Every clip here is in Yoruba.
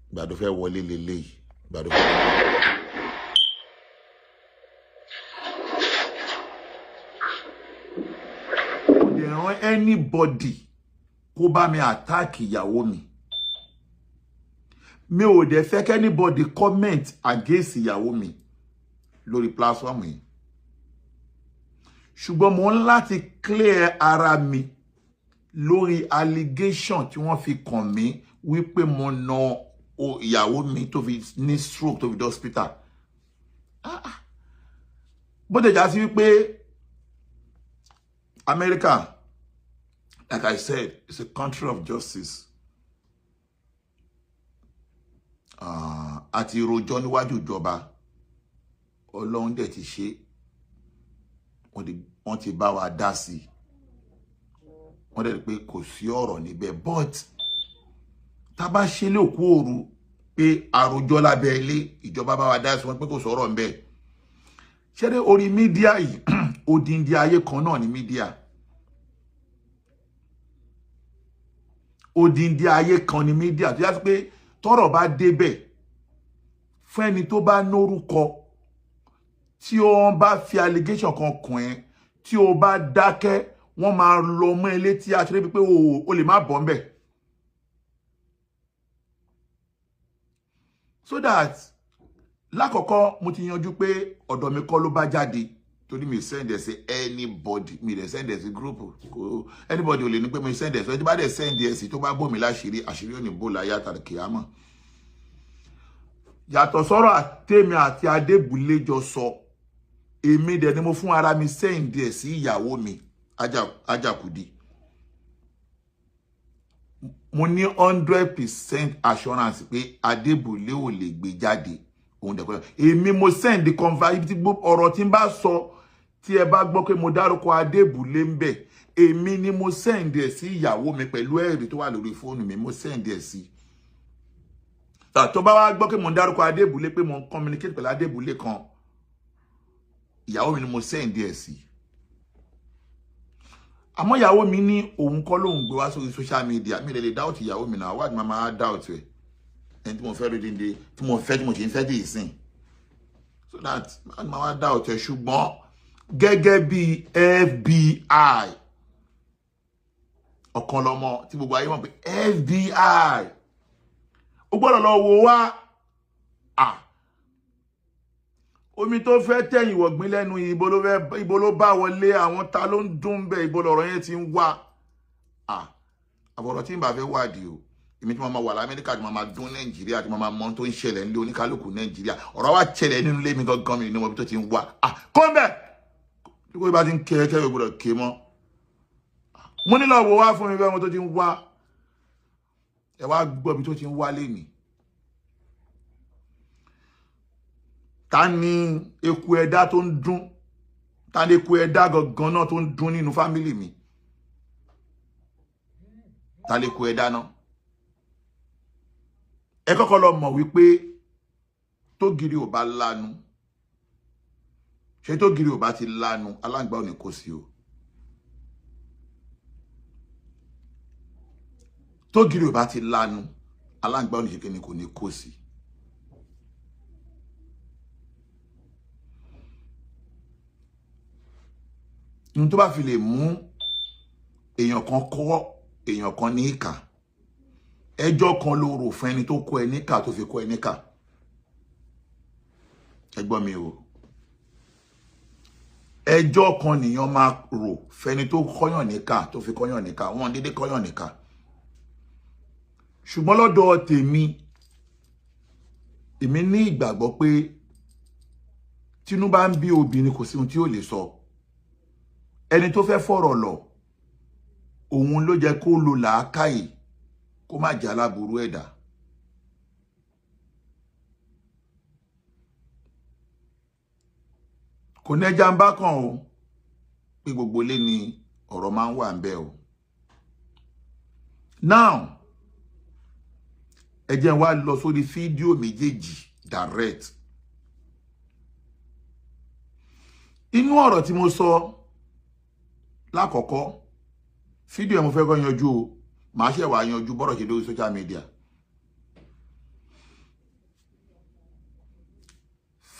Ìgbà tó fẹ́ wọlé leléyìí, ìgbà tó fẹ́ wọlé. Kò dẹ̀ rán anybody kó bá mi attack ìyàwó mi. Mi ò dẹ̀ fẹ́ kí anybody comment against ìyàwó mi lórí platform yìí. Ṣùgbọ́n mo ń láti clear ara mi lórí allegation tí wọ́n fi kàn mí wípé mo na ìyàwó mi tó fi ní stroke, tó fi dé hospital. Bó tẹ̀ já sí wípé America, like I said, is a country of justice. Àti rojọ́ níwájú ìjọba, Ọlọ́run dẹ̀ ti ṣe, wọ́n ti bá wa dá sí i, wọ́n dẹ̀ rí pé kò sí ọ̀rọ̀ níbẹ̀. But tá a bá ṣe lé òkú òru pé àròjọ lábẹ́ ilé, ìjọba bá wa dá sí wọn pé kò sọ̀rọ̀ ńbẹ̀. Ṣé dé orí media yìí, odindi ayé kan náà ní media, odindi ayé kan ní media, tó yá sí pé tọ́rọ̀ bá débẹ̀ fún ẹni tó bá nórúkọ, tí ó bá fi allegation kan kàn ẹ́, tí o bá dákẹ́, wọ́n máa lọ mọ́ ilé tí a ṣe débi pé o lè má bọ́ ńbẹ̀. So that lákọ̀ọ́kọ́ mo ti yanjú pé ọ̀dọ̀ mi kọ́ ló bá jáde, torí mi send ẹ̀ sí anybody, mi dẹ̀ send ẹ̀ sí group kò anybody ò lè ní pé mi send ẹ̀ sí. Ẹni tí bá dẹ̀ send ẹ̀ sí, tó bá bò mí láṣìírí, àṣírí ò ní bò láyé àtàrí kìámọ̀. Yàtọ̀ sọ́rọ̀ àtèmi àti Adébúlé jọ sọ, èmi dẹ̀ ni mo fún ara mi send ẹ̀ sí ìyàwó mi Ajakudi. Mo ní 100% assurance pé Adébúlé ò lè gbé jáde. Òun dẹ̀ kọ́ èmi mo send the conver ibi tí gbogbo ọ̀rọ̀ tí n bá sọ, tí ẹ bá gbọ́ pé mo dárúkọ Adébúlé ń bẹ̀, èmi ni mo send ẹ̀ sí ìyàwó mi pẹ̀lú ẹ̀rí tó wà lórí fóònù mi. Mo send ẹ̀ sí. Tó bá wá gbọ́ pé mo ń dárúkọ Adébúlé, pé mo ń communicate pẹ̀lú Adébúlé kan, ìyàwó mi ni mo send ẹ̀ sí. Àmọ́ ìyàwó mi ní òun kọ́ lòun gbé wá sórí social media. Mi lè doubt ìyàwó mi náà, wá ní máa doubt ẹ̀, ẹni tí mo fẹ́ rí dídé, tí mo fẹ́, tí mo sì ń fẹ́ dì í sìn, so that má ní máa doubt ẹ̀. Ṣùgbọ́n gẹ́gẹ́ bí FBI, ọ̀kan lọ́mọ tí gbogbo ayé mọ̀ pé FBI, ó gbọ́dọ̀ lọ wo wá omi tó fẹ́ tẹ̀yìn wọ̀gbìn lẹ́nu, ibo ló fẹ́, ibo ló bá wọlé, àwọn ta ló ń dún bẹ́ẹ̀, ibo lọ̀rọ̀ yẹn ti ń wá. Àbọ̀rọ̀ tí n bá fẹ́ wádìí o, èmi tí mo máa wà lamẹ́ríkà, tí mo máa dún Nàìjíríà, tí mo máa mọ ohun tó ń ṣẹlẹ̀ nílé oníkálukú Nàìjíríà, ọ̀rọ̀ wa ṣẹlẹ̀ nínú ilé mi gangan, mi ní mo bí tó ti ń wá. Kó ń bẹ̀ tí kò bá ti ń kẹ́ kẹ́ gbọ́dọ̀ ké mọ́. Mo ní lọ wò wá fún mi bẹ́ẹ̀ mo tó ti ń wá. Ẹ wá gbọ́ bí tó ti ń wá lénìí. Ta ni eku ẹ̀dá tó ń dún? Ta ni eku ẹ̀dá gangan náà tó ń dún nínú fámìlì mi? Ta ni eku ẹ̀dá náà? Ẹ kọ́kọ́ lọ mọ̀ wípé tógiri ò bá lanu, ṣé tógiri ò bá ti lanu, aláǹgbá ò ní kó sí o. Tógiri ò bá ti lanu, aláǹgbá ò ní ṣe kíni, kò ní kó sí. Ní tó bá fi lè mú èèyàn kan kọ́ èèyàn kan ní ìkà, ẹjọ́ kan ló rò fún ẹni tó kọ́ ẹ níkà tó fi kọ́ ẹ níkà. Ẹ gbọ́ mi o, ẹjọ́ kan nìyàn máa rò fẹ́ni tó kọ́yàn níkà tó fi kọ́yàn níkà. Wọ́n dédé kọ́yàn níkà. Ṣùgbọ́n lọ́dọ̀ tèmi, èmi ní ìgbàgbọ́ pé tínú bá ń bí obìnrin, kò sí ohun tí ó lè sọ. Ẹni tó fẹ́ fọ̀rọ̀ lọ, òun ló jẹ́ kó lo làákàyè, kó má jẹ́ aláburú ẹ̀dá. Kò ní ẹja ń bá kàn o pé gbogbo ilé ni ọ̀rọ̀ máa ń wà ń bẹ̀ o. Now ẹ jẹ́ n wá lọ sórí fídíò méjèèjì direct. Inú ọ̀rọ̀ tí mo sọ lákọ̀ọ́kọ́, fídíò ẹ̀ mo fẹ́ kọ́ yanjú o, màá ṣẹ̀ wá yanjú bọ́rọ̀ ṣe lórí social media.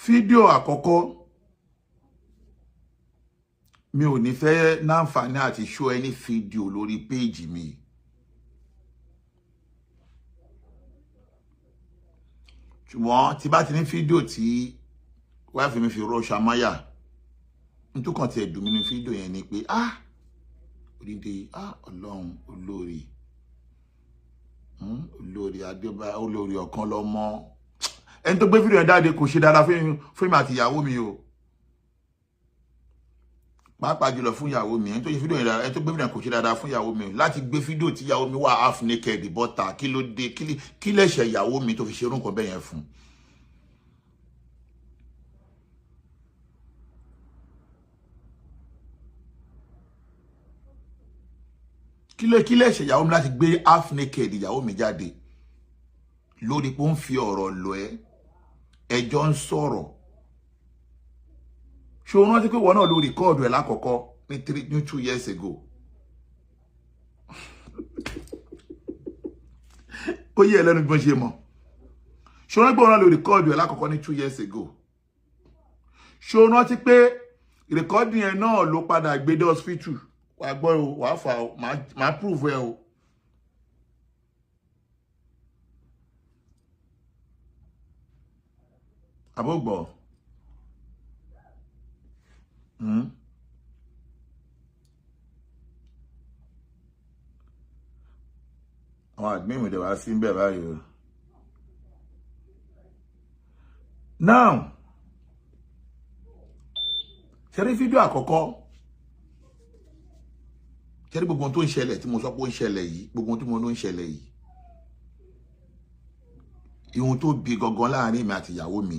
Fídíò àkọ́kọ́, mi ò ní fẹ́ náǹfààní àti show any fídíò lórí péèjì mi. Ṣùgbọ́n tí bá ti ní fídíò tí wife mi fi rọ́ṣà máyà, nítòkàn tí ẹ̀ dùn mí ní fídíò yẹn ni pé, ah, onídé, ah, Ọlọ́run, olórí, olórí adébá, olórí ọ̀kan lọ́mọ. Ẹni tó gbé fídíò yẹn jáde kò ṣe dáadáa fún mi àti ìyàwó mi o, pàápàá jùlọ fún ìyàwó mi. Ẹni tó ṣe fídíò yẹn dáadáa, ẹni tó gbé fídíò yẹn kò ṣe dáadáa fún ìyàwó mi láti gbé fídíò tí ìyàwó mi wà half naked bọ́ta. Kí ló dé? Kí lẹ̀ṣẹ̀ ìyàwó mi tó fi ṣe irú nǹkan bẹ́ẹ̀ yẹn fún? Kí lẹ̀ṣẹ̀ ìyàwó mi láti gbé half naked ìyàwó mi jáde lórí pé ó ń fi ọ̀rọ̀ lọ ẹ́, ẹjọ́ ń sọ̀rọ̀? Ṣé o rántí pé ìwọ náà ló record ẹ̀ lákọ̀ọ́kọ́ ní 3, ní 2 years ago? Ó yẹ ẹ lẹ́nu bí wọ́n ṣe mọ̀. Ṣé o rántí pé ìwọ náà ló record ẹ̀ lákọ̀ọ́kọ́ ní 2 years ago? Ṣé o rántí pé record yẹn náà ló padà gbé dé hospital? Wàá gbọ́ o, wàá fà o, màá prove ẹ o. Àbó gbọ́. Àwọn admin mi dẹ̀ wá sí bẹ́ẹ̀ báyìí o. Now, ṣe rí fídíò àkọ́kọ́, ṣe rí gbogbo ohun tó ń ṣẹlẹ̀ tí mo sọ pé ó ń ṣẹlẹ̀ yìí, gbogbo ohun tí mo ló ń ṣẹlẹ̀ yìí, ihun tó bí gangan láàrin mi àti ìyàwó mi,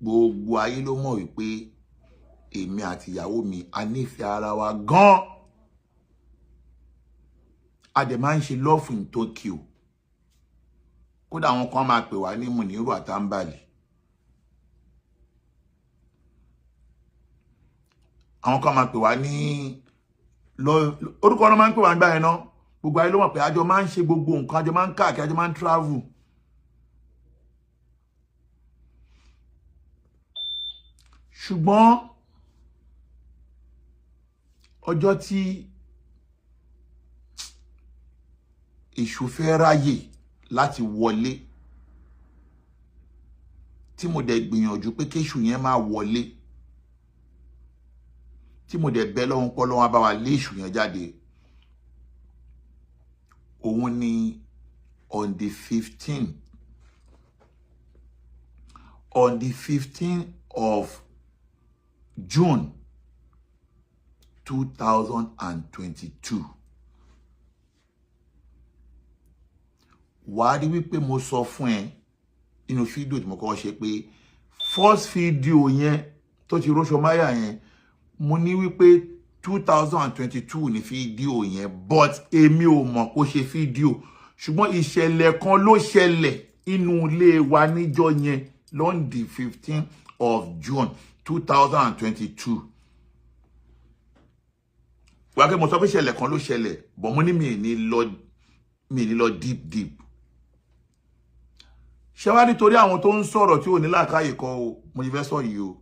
gbogbo ayé ló mọ̀ wípé èmi àti ìyàwó mi, a nífẹ̀ẹ́ ara wa gan. A dẹ̀ máa ń ṣe love in Tokyo. Kódà àwọn kan máa pè wá ní Muniru àtàǹbàlì, àwọn kan máa pè wá ní orúkọ náà máa ń pè wá nígbà yẹn náà. Gbogbo ayé ló mọ̀ pé àjọ máa ń ṣe gbogbo nǹkan, àjọ máa ń káàkiri, àjọ máa ń travel. Ṣùgbọ́n ọjọ́ tí èṣù fẹ́ ráyè láti wọlé, tí mo dẹ̀ gbìyànjú pé kéṣù yẹn máa wọlé, tí mo dẹ̀ bẹ́ lọ́hún pọ́ lọ́wọ́ bá wa lé èṣù yẹn jáde, òun ni on the 15 of June 2022. Wàá rí wípé mo sọ fún ẹ nínú fídíò tí mo kọ́kọ́ ṣe pé first fídíò yẹn tó ti róṣọ máyà yẹn, mo ní wípé 2022 ní fídíò yẹn, but èmi ò mọ̀ kó ṣe fídíò. Ṣùgbọ́n ìṣẹ̀lẹ̀ kan ló ṣẹlẹ̀ inú ilé wa níjọ́ yẹn, on the 15 of June 2022. Wàá kí mo sọ pé ìṣẹ̀lẹ̀ kan ló ṣẹlẹ̀, but mo ní mi ní lọ deep deep. Ṣé wá nítorí àwọn tó ń sọ̀rọ̀ tí ò ní làákàyè kọ́ o, mo ti fẹ́ sọ yìí o,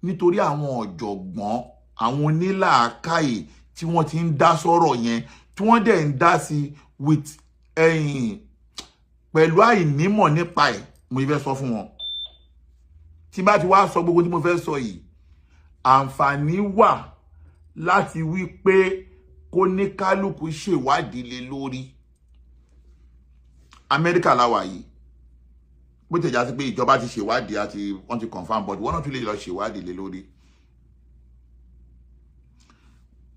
nítorí àwọn ọ̀jọ̀gbọ́n, àwọn onílàákàyè tí wọ́n ti ń dá sọ̀rọ̀ yẹn, tí wọ́n dẹ̀ ń dá sí with ẹ̀yìn pẹ̀lú àìnímọ̀ nípa ẹ̀, mo ti fẹ́ sọ fún wọn. Tí bá ti wá sọ gbogbo tí mo fẹ́ sọ yìí, àǹfààní wà láti wí pé kó ní kálukú ṣèwádìí lé lórí. Amẹ́ríkà la wà yìí, bó ti já sí pé ìjọba ti ṣèwádìí àti wọ́n ti confirm, but wọ́n náà tún lè lọ ṣèwádìí lé lórí.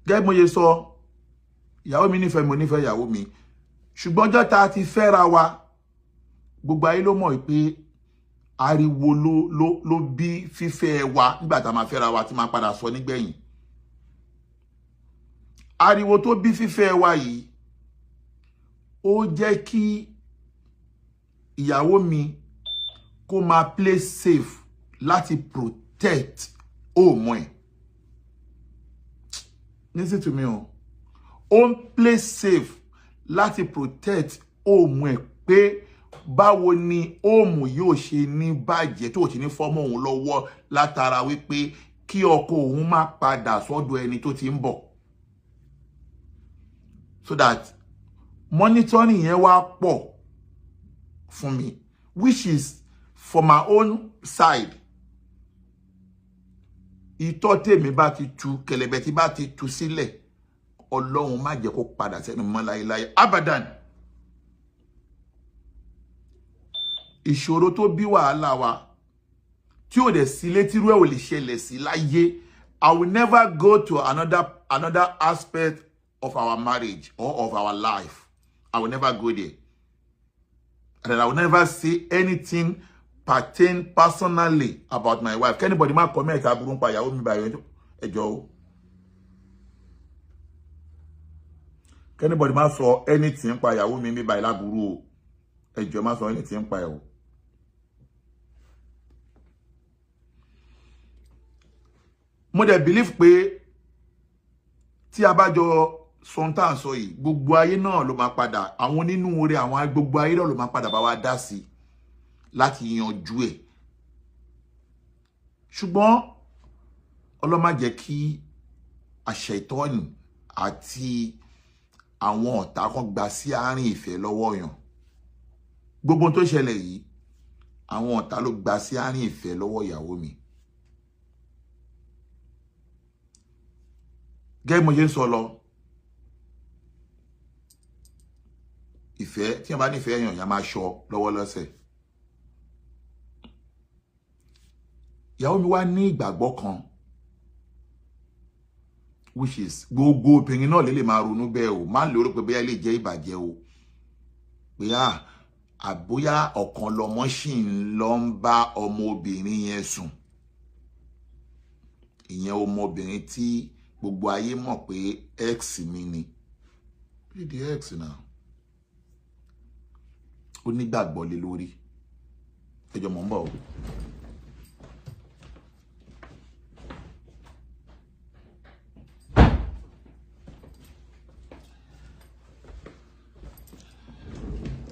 Gẹ́gẹ́ bí mo ṣe sọ, ìyàwó mi nífẹ̀ẹ́, mo nífẹ̀ẹ́ ìyàwó mi. Ṣùgbọ́n ọjọ́ tá a ti fẹ́ra wa, gbogbo ayé ló mọ̀ pé ariwo ló bí fífẹ́ wa nígbà tá a máa fẹ́ra wa, tí máa padà sọ nígbẹ̀yìn. Ariwo tó bí fífẹ́ wa yìí, ó jẹ́ kí ìyàwó mi kó máa play safe láti protect home ẹ̀. Listen to me o. Ó ń play safe láti protect home ẹ̀ pé Báwo ni òmù yóò ṣe ní bàjẹ́ tó ti ní fọ́mọ́ òun lọ́wọ́ látara wípé kí ọkọ òun má padà sọ́dọ̀ ẹni tó ti ń bọ̀. So that monitoring yẹn wá pọ̀ fún mi, which is for my own side. Ìtọ́ tèmi bá ti tu, kẹ̀lẹ̀bẹ̀ tí bá ti tu sílẹ̀, Ọlọ́run má jẹ́ kó padà sẹ́nu mọ́ láéláé abadan. Ìṣòro tó bí wàhálà wa tí ò dẹ̀ sí létírú ẹ̀ ò lè ṣẹlẹ̀ sí láyé. I will never go to another aspect of our marriage or of our life. I will never go there. And I will never say anything pertain personally about my wife. Can anybody má comment aburú ń pa ìyàwó mi báyìí? Ẹ jọ̀ọ́ o. Can anybody má sọ anything ń pa ìyàwó mi báyìí láburú o. Ẹ jọ̀ọ́, má sọ anything ń pa ẹ̀ o. Mo dẹ̀ believe pé tí a bá jọ sọ tá à ń sọ yìí, gbogbo ayé náà ló máa padà, àwọn onínúure, àwọn gbogbo ayé náà ló máa padà bá wa dá sí láti yanjú ẹ̀. Ṣùgbọ́n Ọlọ́run má jẹ́ kí àṣẹ ìtọ́ni àti àwọn ọ̀tá kan gba sí àárín ìfẹ́ lọ́wọ́ yàn. Gbogbo tó ṣẹlẹ̀ yìí, àwọn ọ̀tá ló gba sí àárín ìfẹ́ lọ́wọ́ ìyàwó mi. Gẹ́gẹ́ mo ṣe ń sọ lọ, ìfẹ́ tí wọ́n bá nífẹ̀ẹ́ yàn, yàn máa ṣọ́ lọ́wọ́ lọ́sẹ̀. Ìyàwó mi wá ní ìgbàgbọ́ kan, which is gbogbo obìnrin náà lè máa ronú bẹ́ẹ̀ o, má lérò pé bóyá lè jẹ́ ìbàjẹ́ o, pé àbóyá ọ̀kan lọmọ ṣì ń lọ ń bá ọmọbìnrin yẹn sùn. Ìyẹn ọmọbìnrin tí gbogbo ayé mọ̀ pé ex mi ni. Bí ex náà, ó nígbàgbọ́ lé lórí. Ẹ jọ̀ọ́, mò ń bọ̀ o.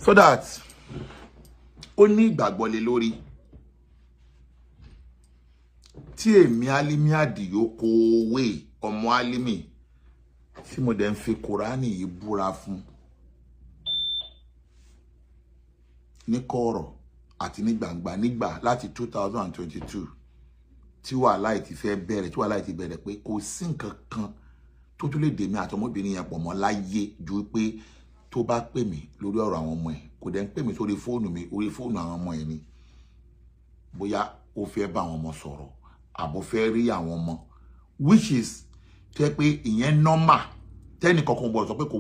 So that ó ní ìgbàgbọ́ lé lórí tí èmi Álímì Àdìó kówé ọmọ Álímì tí mo dẹ̀ ń fi Kùránì yìí búra fún ní kọ̀rọ̀ àti ní gbangba nígbà láti 2022 tí wàhálà yìí ti fẹ́ bẹ̀rẹ̀, tí wàhálà yìí ti bẹ̀rẹ̀, pé kò sí nǹkan kan tó tún lè dè mí àtọmọbìnrin yẹn pọ̀ mọ́ láyé ju pé tó bá pè mí lórí ọ̀rọ̀ àwọn ọmọ ẹ̀. Kò dẹ̀ ń pè mí sórí fóònù mi, orí fóònù àwọn ọmọ ẹ̀ ni. Bóyá ó fẹ́ bá àwọn ọmọ sọ̀rọ̀ àbó fẹ́ rí àwọn ọmọ, which is tẹ́ pé ìyẹn normal, tẹ́nì kankan gbọ́dọ̀ sọ pé kò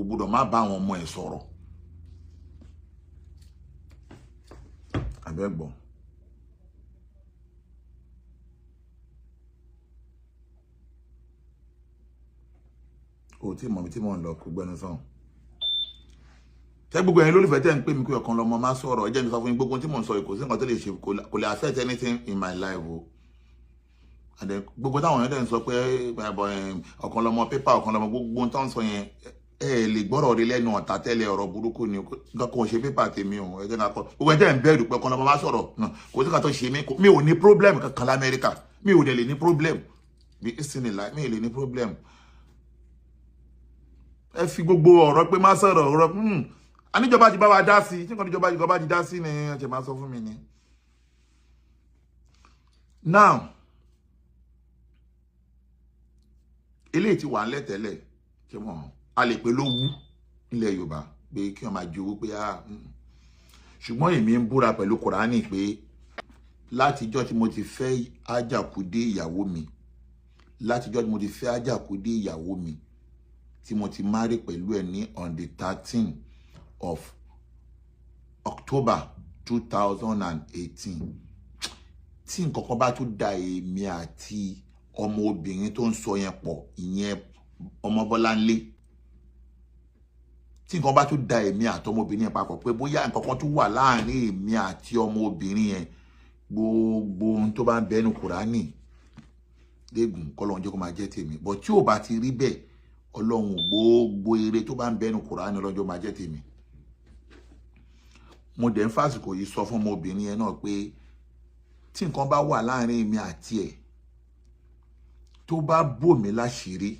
gbọ́dọ̀ má bá àwọn ọmọ ẹ̀ sọ̀rọ̀. Àbẹ́gbọ̀n o tí mọ̀ mi tí mò ń lọ kó gbẹ́nu sọ̀hún. Tẹ́ gbogbo ẹ̀yin lólùfẹ́ tẹ́ ń pè mí pé ọ̀kan lọ́mọ máa sọ̀rọ̀, ẹ jẹ́ mi sọ fún yín, gbogbo tí mò ń sọ yìí, kò sí nǹkan tó lè ṣe, kò lè affect anything in my life o. And then gbogbo táwọn èèyàn dẹ̀ ń sọ pé ọ̀kan lọ́mọ pépà, ọ̀kan lọ́mọ, gbogbo tó ń sọ yẹn, ẹ lè gbọ́rọ̀ rí lẹ́nu ọ̀tá tẹ́lẹ̀. Ọ̀rọ̀ burúkú ni. Nǹkan kò ṣe pépà tèmi o. Ẹ jẹ́ ká kọ́ gbogbo ẹ tẹ́ ń bẹ̀rù pé ọ̀kan lọ́mọ máa sọ̀rọ̀, kò sí nǹkan tó ṣe mí. Mi ò ní problem kankan l'Amẹ́ríkà, mi ò dẹ̀ lè ní problem bí ìsinmi láì, mi ò lè ní problem. Ẹ fi gbogbo ọ̀rọ̀ pé má sọ̀rọ̀, ọ̀rọ̀ àníjọba ti bá wa dá sí tí nǹkan ìjọba ìjọba ti dá sí ni ẹ ṣe máa sọ fún mi ni. Now, eléyìí ti wà ńlẹ̀ tẹ́lẹ̀, ṣé mo a lè pè lówú nílẹ̀ Yorùbá pé kí wọ́n máa jowó pé ah. Ṣùgbọ́n èmi ń búra pẹ̀lú Kùránì pé látijọ́ tí mo ti fẹ́ Àjàkúdé ìyàwó mi, látijọ́ tí mo ti fẹ́ Àjàkúdé ìyàwó mi, tí mo ti marry pẹ̀lú ẹ̀ ní on the 13 of October 2018, tí nǹkan kan bá tún da èmi àti ọmọbìnrin tó ń sọ yẹn pọ̀, ìyẹn ọmọ Bọ́láńlé, tí nǹkan bá tún da èmi àti ọmọbìnrin yẹn papọ̀, pé bóyá nǹkan kan tún wà láàrin èmi àti ọmọbìnrin yẹn, gbogbo ohun tó bá ń bẹnu Kùránì léegun, kọ́lọ́run jẹ́ kó máa jẹ́ tèmi. But tí ò bá ti rí bẹ́ẹ̀, Ọlọ́run, gbogbo eré tó bá ń bẹnu Kùránì, ọlọ́jọ́ máa jẹ́ tèmi. Mo dẹ̀ ń fàsìkò yìí sọ fún ọmọbìnrin yẹn náà pé tí nǹkan bá wà láàrin mi àti ẹ̀, tó bá bò mí láṣìírí,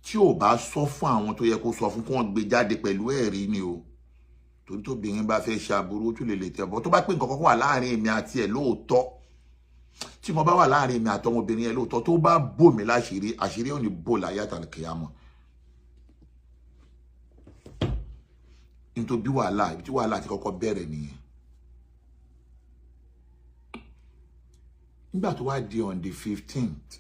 tí ò bá sọ fún àwọn tó yẹ kó sọ fún, kí wọ́n gbé jáde pẹ̀lú ẹ̀rí ni o. Torí tóbìnrin bá fẹ́ ṣe aburú, ó tún lè tẹ̀ bọ́. Tó bá pé nǹkan kan wà láàrin èmi àti ẹ̀ lóòótọ́, tí mo bá wà láàrin èmi àtọmọbìnrin yẹn lóòótọ́, tó bá bò mí láṣìírí, àṣírí ò ní bò láyé àtàlùkìyàmọ̀. Nítorí wàhálà, ibi tí wàhálà ti kọ́kọ́ bẹ̀rẹ̀ nìyẹn. Nígbà tó wá di on the 15th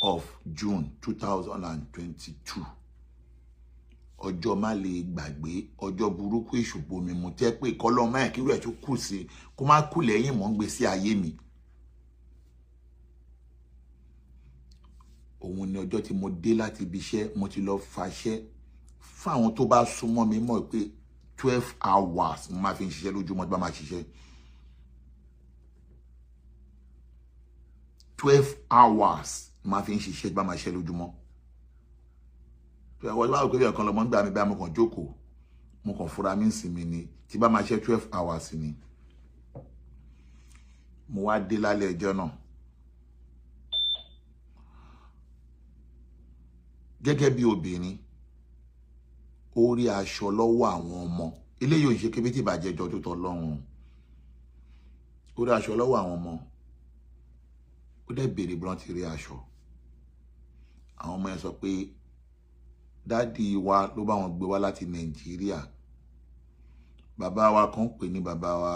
of June 2022, ọjọ́ má lè gbàgbé, ọjọ́ burúkú, èṣù bomi mu tẹ́ pé kọ́lọ́mọ́ ẹ̀ kí irú ẹ̀ tún kù sí, kó má kú lẹ́yìn mọ́ ń gbé sí ayé mi. Òun ni ọjọ́ tí mo dé láti ibi iṣẹ́. Mo ti lọ faṣẹ́ fún àwọn tó bá súnmọ́ mi mọ̀ pé 12 hours mo máa fi ń ṣiṣẹ́ lójúmọ́. Tí bá máa ṣiṣẹ́ 12 hours, mo máa fi ń ṣiṣẹ́ tí bá máa ṣiṣẹ́ lójúmọ́. Wọ́n bá wò pé bí ọ̀kan lọ́mọ ń gbà mí bá, mo kàn jókòó, mo kàn fura mi ń sinmi ni. Tí bá máa ṣe 12 hours ni. Mo wá dé lálẹ́ ẹjọ́ náà gẹ́gẹ́ bí obìnrin, ó rí aṣọ lọ́wọ́ àwọn ọmọ. Eléyìí ò ń ṣe kébé tí ìbàjẹ́ jọ tó tọ́ lọ́rùn. Ó rí aṣọ lọ́wọ́ àwọn ọmọ, ó dẹ̀ béèrè bí wọ́n ti rí aṣọ. Àwọn ọmọ yẹn sọ pé daddy wa ló bá wọn gbé wá láti Nàìjíríà. Bàbá wa kan pè ní bàbá wa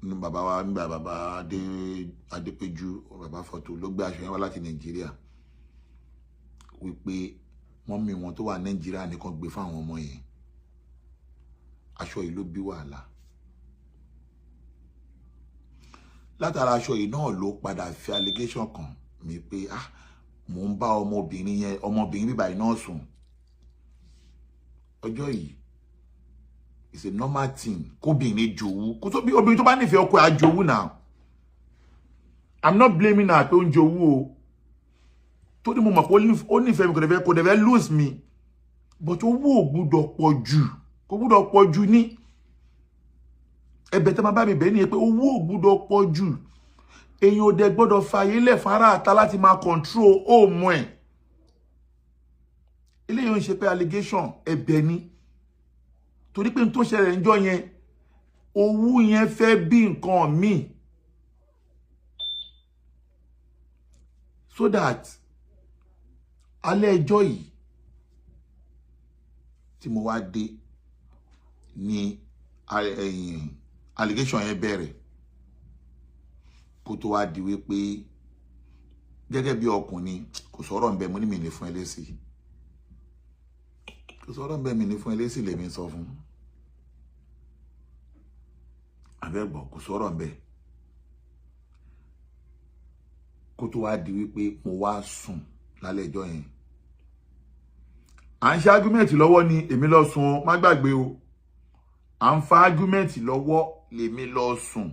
ní bàbá wa nígbà bàbá adé Adépéjú, bàbá fọ́tò ló gbé aṣọ yẹn wá láti Nàìjíríà, wípé mummy wọn tó wà Nàìjíríà nìkan gbé fáwọn ọmọ yẹn. Aṣọ yìí ló bí wàhálà. Látara aṣọ yìí náà ló padà fi allegation kàn mí pé, ah, mò ń bá ọmọbìnrin yẹn, ọmọbìnrin bíbá yìí náà sùn. Ọjọ́ yìí it's a normal thing kóbìnrin jowú, kó tó bí obìnrin tó bá nífẹ̀ẹ́ ọkọ ẹ̀ á jowú. Now, I'm not blaming her pé ó ń jowú o, torí mo mọ̀ pé ó nífẹ̀ẹ́ mi, kò dẹ̀ fẹ́ lose me, but owó ò gbúdọ̀ pọ̀ jù, kò gbúdọ̀ pọ̀ jù. Ní ẹ̀bẹ̀ tó máa bá mi bẹ́ẹ̀ ni pé owó ò gbúdọ̀ pọ̀ jù. Èèyàn ò dẹ̀ gbọ́dọ̀ fààyè lẹ̀ fún ará àta láti máa control home ẹ̀. Eléyìí ò ń ṣe pé allegation, ẹ̀bẹ̀ ni, torí pé n tó ṣẹlẹ̀ níjọ́ yẹn, owó yẹn fẹ́ bí nǹkan míì, so that alẹ́ ẹjọ́ yìí tí mo wá dé ní allegation yẹn bẹ̀rẹ̀, kó tó wá di wípé gẹ́gẹ́ bí ọkùnrin, kò sọ̀rọ̀ ń bẹ. Mo ní mi ní fún ẹ lésì, kò sọ̀rọ̀ ń bẹ, mi ní fún ẹ lésì lèmi sọ fún abẹ́gbọ̀n, kò sọ̀rọ̀ ń bẹ. Kó tó wá di wípé mo wá sùn lálẹ́ ẹjọ́ yẹn, à ń ṣe argument lọ́wọ́ ni èmi lọ sùn. Má gbàgbé o, à ń fa argument lọ́wọ́ lèmi lọ sùn.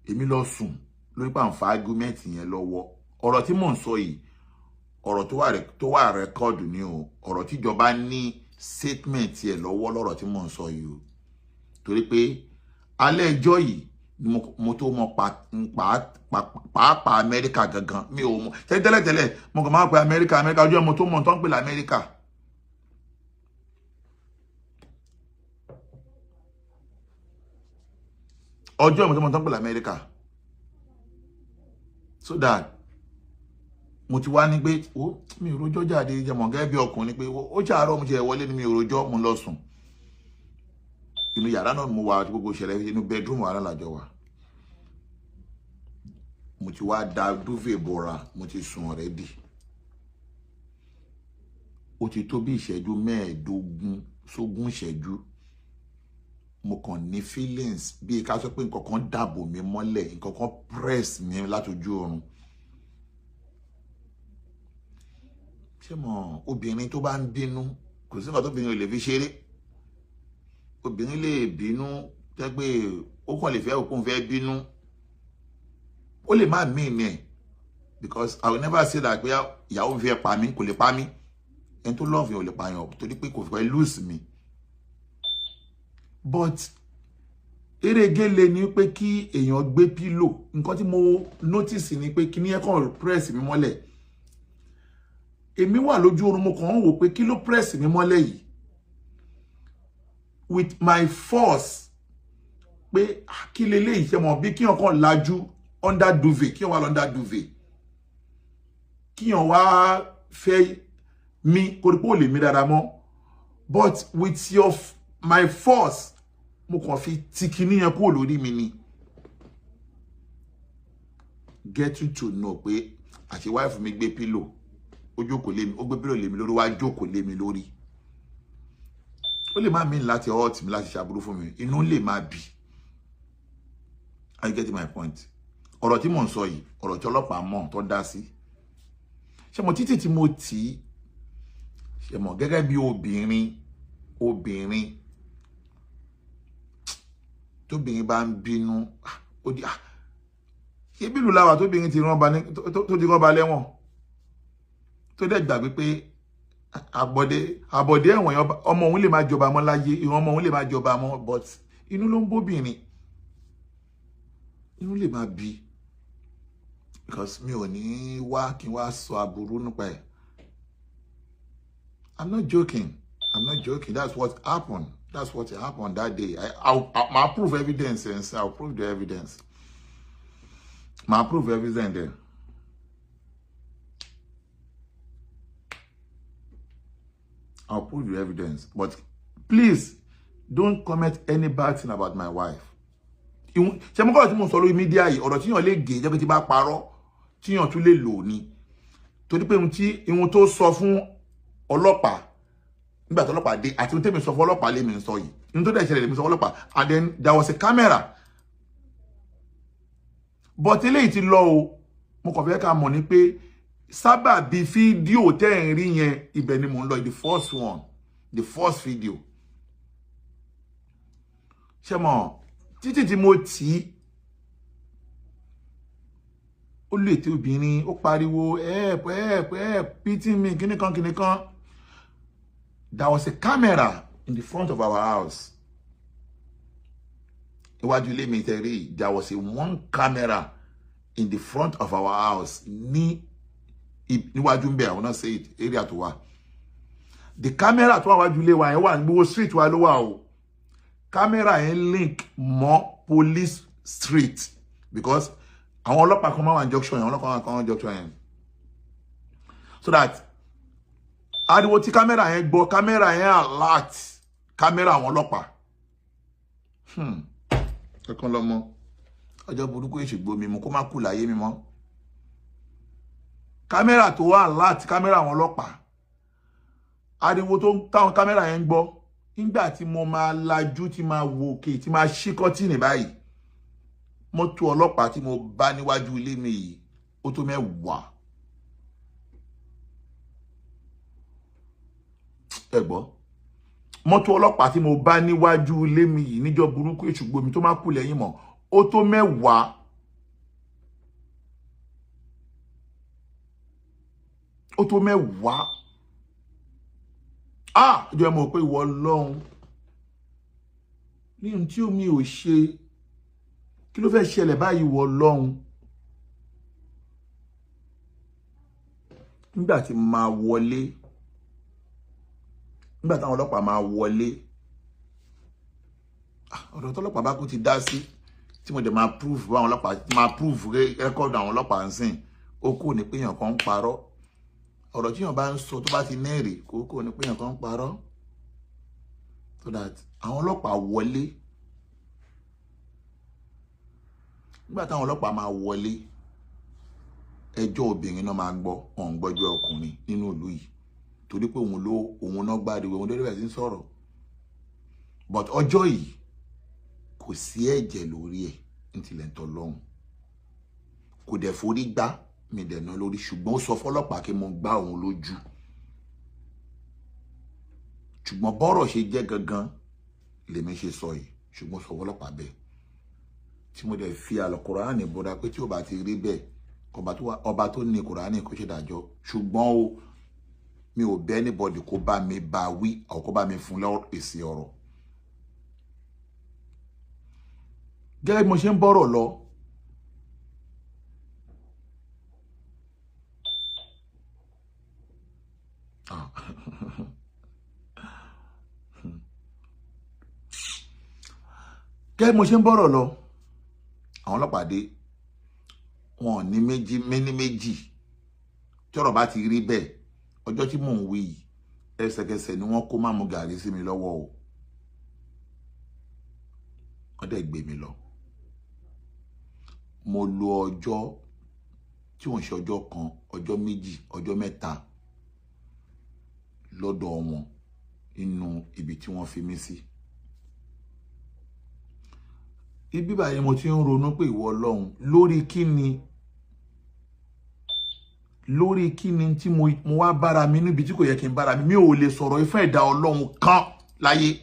Èmi lọ sùn lórí pé à ń fa argument yẹn lọ́wọ́. Ọ̀rọ̀ tí mò ń sọ yìí, ọ̀rọ̀ tó wà record ni o. Ọ̀rọ̀ tíjọba ní statement ẹ̀ lọ́wọ́ lọ́rọ̀ tí mò ń sọ yìí o, torí pé alẹ́ ẹjọ́ yìí ni mo tó mọ pàápàá Amẹ́ríkà gangan. Mi ò mọ tẹ́lẹ̀tẹ́lẹ̀, mo kàn máa ń pe Amẹ́ríkà, Amẹ́ríkà. Ọjọ́ mo tó mọ tó ń pè lamẹ́ríkà. Ọjọ́ mo tó mọ tó ń pè lamẹ́ríkà, so that mo ti wá ní pé ó mi ò rojọ́ jáde jẹmọ̀ gẹ́gẹ́ bí ọkùnrin pé ó ṣàárọ̀, mo ṣe wọlé ni mi ò rojọ́, mo lọ sùn. Inú yàrá náà mo wà, gbogbo ìṣẹ̀lẹ̀ inú bedroom wà lájọ wà. Mo ti wá da duvet bora, mo ti sùn already. Ó ti tó bí ìṣẹ́jú 15 sógún ìṣẹ́jú, mo kàn ní feelings bí ká sọ pé nǹkan kan dàbò mi mọ́lẹ̀, nǹkan kan press mi látọjú oorun. Ṣé mo obìnrin tó bá ń bínú, kò sí nǹkan tóbìnrin ò lè fi ṣeré. Obìnrin lè bínú tẹ́ pé ó kàn lè fẹ́ òkun fẹ́ bínú, ó lè má mean ẹ̀, because I will never say that pé ìyàwó mi fẹ́ pa mí. Kò lè pa mí. Ẹni tó love yẹn ò lè pààyàn torí pé kò fẹ́ lose mi. But erégele ni pé kí èèyàn gbé pillow. Nǹkan tí mo notice ni pé kí ní ẹ kàn press mi mọ́lẹ̀. Èmi wà lójú oorun, mo kàn ń wò pé kí ló press mi mọ́lẹ̀ yìí with my force, pé kí leléyìí ṣe mọ̀ bí kíyàn kàn lajú under duvet, kíyàn wà under duvet, kíyàn wá fẹ́ mi kò rí pé ò lè mí dáadáa mọ́. But with your my force, mo kàn fi ti kinní yẹn kúrò lórí mi ni. Get you to know pé àti wife mi gbé pillow, ó jókòó lé mi, ó gbé pillow lé mi lórí, wá jókòó lé mi lórí. Ó lè má mean láti hurt mi, láti ṣàbúrú fún mi, inú lè má bì. Are you getting my point? Ọ̀rọ̀ tí mò ń sọ yìí, ọ̀rọ̀ tí ọlọ́pàá mọ̀ tó dá sí. Ṣé mo títì tí mo tì í, ṣe mọ̀ gẹ́gẹ́ bí obìnrin, obìnrin tóbìnrin bá ń bínú, ó di ṣé bílù láwà tóbìnrin ti rán ba ní tó ti rán ba lẹ́wọ̀n, tó dẹ̀ gbàgbé pé àbọ̀dé àbọ̀dé ẹ̀wọ̀n yẹn, ọmọ òun lè má jọba mọ́ láyé, ìran ọmọ òun lè má jọba mọ́. But inú ló ń bóbìnrin, inú lè má bí, because mi ò ní wá kí n wá sọ aburú nípa ẹ̀. I'm not joking, I'm not joking. That's what happened, that's what happened that day. I'll prove evidence and I'll prove the evidence. Màá prove evidence there. I'll prove the evidence. But please don't comment any bad thing about my wife. Ṣé mo kọ́ tí mo sọ lórí media yìí, ọ̀rọ̀ tíyàn lè gé jẹ́ pé tí bá parọ́, tíyàn tún lè lò ní. Torí pé ohun tí ihun tó sọ fún ọlọ́pàá nígbà tí ọlọ́pàá dé àti ohun tẹ́mi sọ fún ọlọ́pàá lèmi ń sọ yìí. Ohun tó dẹ̀ ṣẹlẹ̀ lèmi sọ fún ọlọ́pàá, and then there was a camera. But eléyìí ti lọ o, mo kàn fẹ́ ká mọ̀ ní pé sábàbí fídíò tẹ́ ẹ̀ ń rí yẹn, ibẹ̀ ni mò ń lọ. The first one, the first video, ṣé mọ̀ títí tí mo tì í, ó lè tí obìnrin ó pariwo, "Help, help, help, pity me," kíní kan kíní kan. There was a camera in the front of our house, iwájú ilé mi tẹ̀rí. There was a one camera in the front of our house, ní níwájú ń bẹ̀. I will not say it, area tó wà. The camera tó wà wájú ilé wa yẹn wà ní gbogbo street wa ló wà o. Camera yẹn link mọ́ police street, because àwọn ọlọ́pàá kan máa wà ní junction yẹn, àwọn ọlọ́pàá kan wà ní junction yẹn, so that ariwo tí camera yẹn gbọ́, camera yẹn alert camera àwọn ọlọ́pàá. Kankan lọmọ ọjọ́ burúkú èṣùgbò mi mú kó má kú láyé mi mọ́. Camera tó wà alert camera àwọn ọlọ́pàá, ariwo tó táwọn camera yẹn ń gbọ́ nígbà tí mo máa lajú, tí máa wo òkè, tí máa ṣí curtain báyìí, mọ́tò ọlọ́pàá tí mo bá níwájú ilé mi yìí, ó tó 10. Ẹ gbọ́, mọ́tò ọlọ́pàá tí mo bá níwájú ilé mi yìí níjọ́ burúkú èṣùgbò mi tó má kú lẹ́yìn mọ́, ó tó 10. Ó tó 10. Ah, ìjọ ẹ mọ̀ pé ìwọ Ọlọ́run ní ohun tí omi ò ṣe, kí ló fẹ́ ṣẹlẹ̀ báyìí, ìwọ Ọlọ́run? Nígbà tí máa wọlé, nígbà táwọn ọlọ́pàá máa wọlé, ọ̀rọ̀ tọ́lọ́pàá bá kú ti dá sí, tí mo dẹ̀ máa prove báwọn ọlọ́pàá máa prove record àwọn ọlọ́pàá ń sìn, ó kù ní pé èèyàn kan ń parọ́. Ọ̀rọ̀ tí èèyàn bá ń sọ tó bá ti nẹ́ẹ̀rì kó kù ní pé èèyàn kan ń parọ́. So that àwọn ọlọ́pàá wọlé, nígbà táwọn ọlọ́pàá máa wọlé, ẹjọ́ obìnrin náà máa gbọ́, wọn ò gbọ́jọ́ ọkùnrin nínú ìlú yìí, torí pé òun ló òun náà gbáriwo, òun ló bẹ̀rẹ̀ sí ń sọ̀rọ̀. But ọjọ́ yìí kò sí ẹ̀jẹ̀ lórí ẹ̀ ní tilẹ̀ ń tọ́ lọ́hùn, kò dẹ̀ forí gbá mi dẹ̀ ná lórí, ṣùgbọ́n ó sọ fọlọ́pàá kí mo gbá òun lójú. Ṣùgbọ́n bọ́rọ̀ ṣe jẹ́ gangan lèmi ṣe sọ yìí, ṣùgbọ́n sọ fọlọ́pàá bẹ́ẹ̀, tí mo dẹ̀ fi Àlùkùránì búra pé tí ó bá ti rí bẹ́ẹ̀, ọba tó ní Kùránì kó ṣèdájọ́. Ṣùgbọ́n o Mi ò bẹ̀ anybody kó bá mi bá wí or kó bá mi fún lọ́rọ̀ èsì ọ̀rọ̀. Gẹ́gẹ́ bí mo ṣe ń bọ́rọ̀ lọ, gẹ́gẹ́ bí mo ṣe ń bọ́rọ̀ lọ, àwọn ọlọ́pàá dé. Wọn ò ní méjì méní méjì. Tí ọ̀rọ̀ bá ti rí bẹ́ẹ̀, ọjọ́ tí mò ń wí yìí, ẹsẹ̀kẹsẹ̀ ni wọ́n kó máàmù gàrí sí mi lọ́wọ́ o. Wọ́n dẹ̀ gbé mi lọ. Mo lo ọjọ́ tí ò ń ṣe ọjọ́ kan, ọjọ́ méjì, ọjọ́ mẹ́ta lọ́dọ̀ wọn nínú ibi tí wọ́n fi mí sí. Ibi báyìí mo ti ń ronú pé ìwọ Ọlọ́run, lórí kíni, lórí kíni tí mo wá bára mi níbi tí kò yẹ kí n bára mi. Mi ò lè sọ̀rọ̀ ìfún ẹ̀dá Ọlọ́run kan láyé.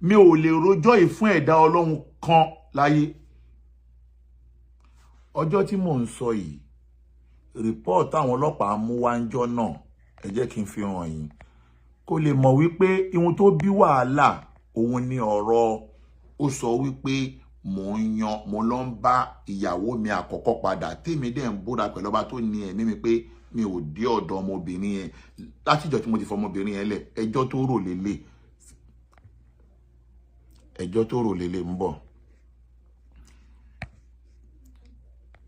Mi ò lè rojọ́ ìfún ẹ̀dá Ọlọ́run kan láyé. Ọjọ́ tí mò ń sọ yìí, rìpọ́ọ̀tì àwọn ọlọ́pàá mú wá ń jọ́ náà, ẹ jẹ́ kí n fi hàn yín kó lè mọ̀ wípé ihun tó bí wàhálà òun ni ọ̀rọ̀. Ó sọ wípé mò ń yan, mo lọ ń bá ìyàwó mi àkọ́kọ́ padà, tèmi dẹ̀ ń búra pẹ̀lú ọba tó ní ẹ̀mí mi pé mi ò dé ọ̀dọ̀ ọmọbìnrin yẹn látijọ́ tí mo ti fọmọbìnrin yẹn lẹ̀. Ẹjọ́ tó rò lélẹ̀, ẹjọ́ tó rò lélẹ̀ ń bọ̀.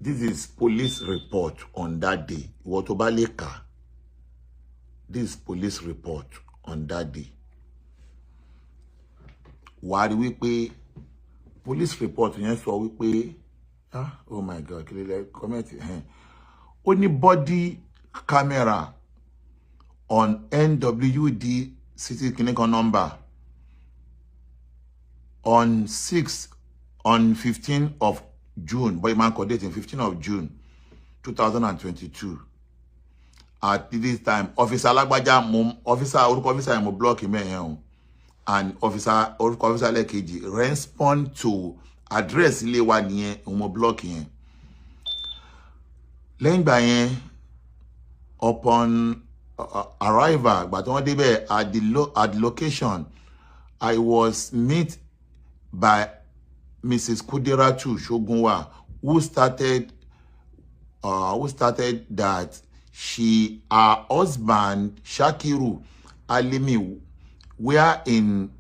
This is police report on that day. Ìwọ tó bá lè kà, this is police report on that day. Wàá rí wípé police report yẹn sọ wípé, ah, oh my God, kí ló lẹ comment ẹ̀. Ó ní body camera on NWD city clinical number on 6 on 15 of June, boy man called date in 15 of June 2022. At this time, officer Lagbaja, mo officer orúkọ officer yẹn mo block mẹ́yẹn o, and officer orúkọ officer lẹ́ẹ̀kejì respond to address ilé wa nìyẹn, òun mo block yẹn. Lẹ́yìn ìgbà yẹn, upon arrival, ìgbà tí wọ́n débẹ̀ at the location, I was met by Mrs. Kudiratu Shogunwa, who started that she, her husband Shakiru Alimi, were in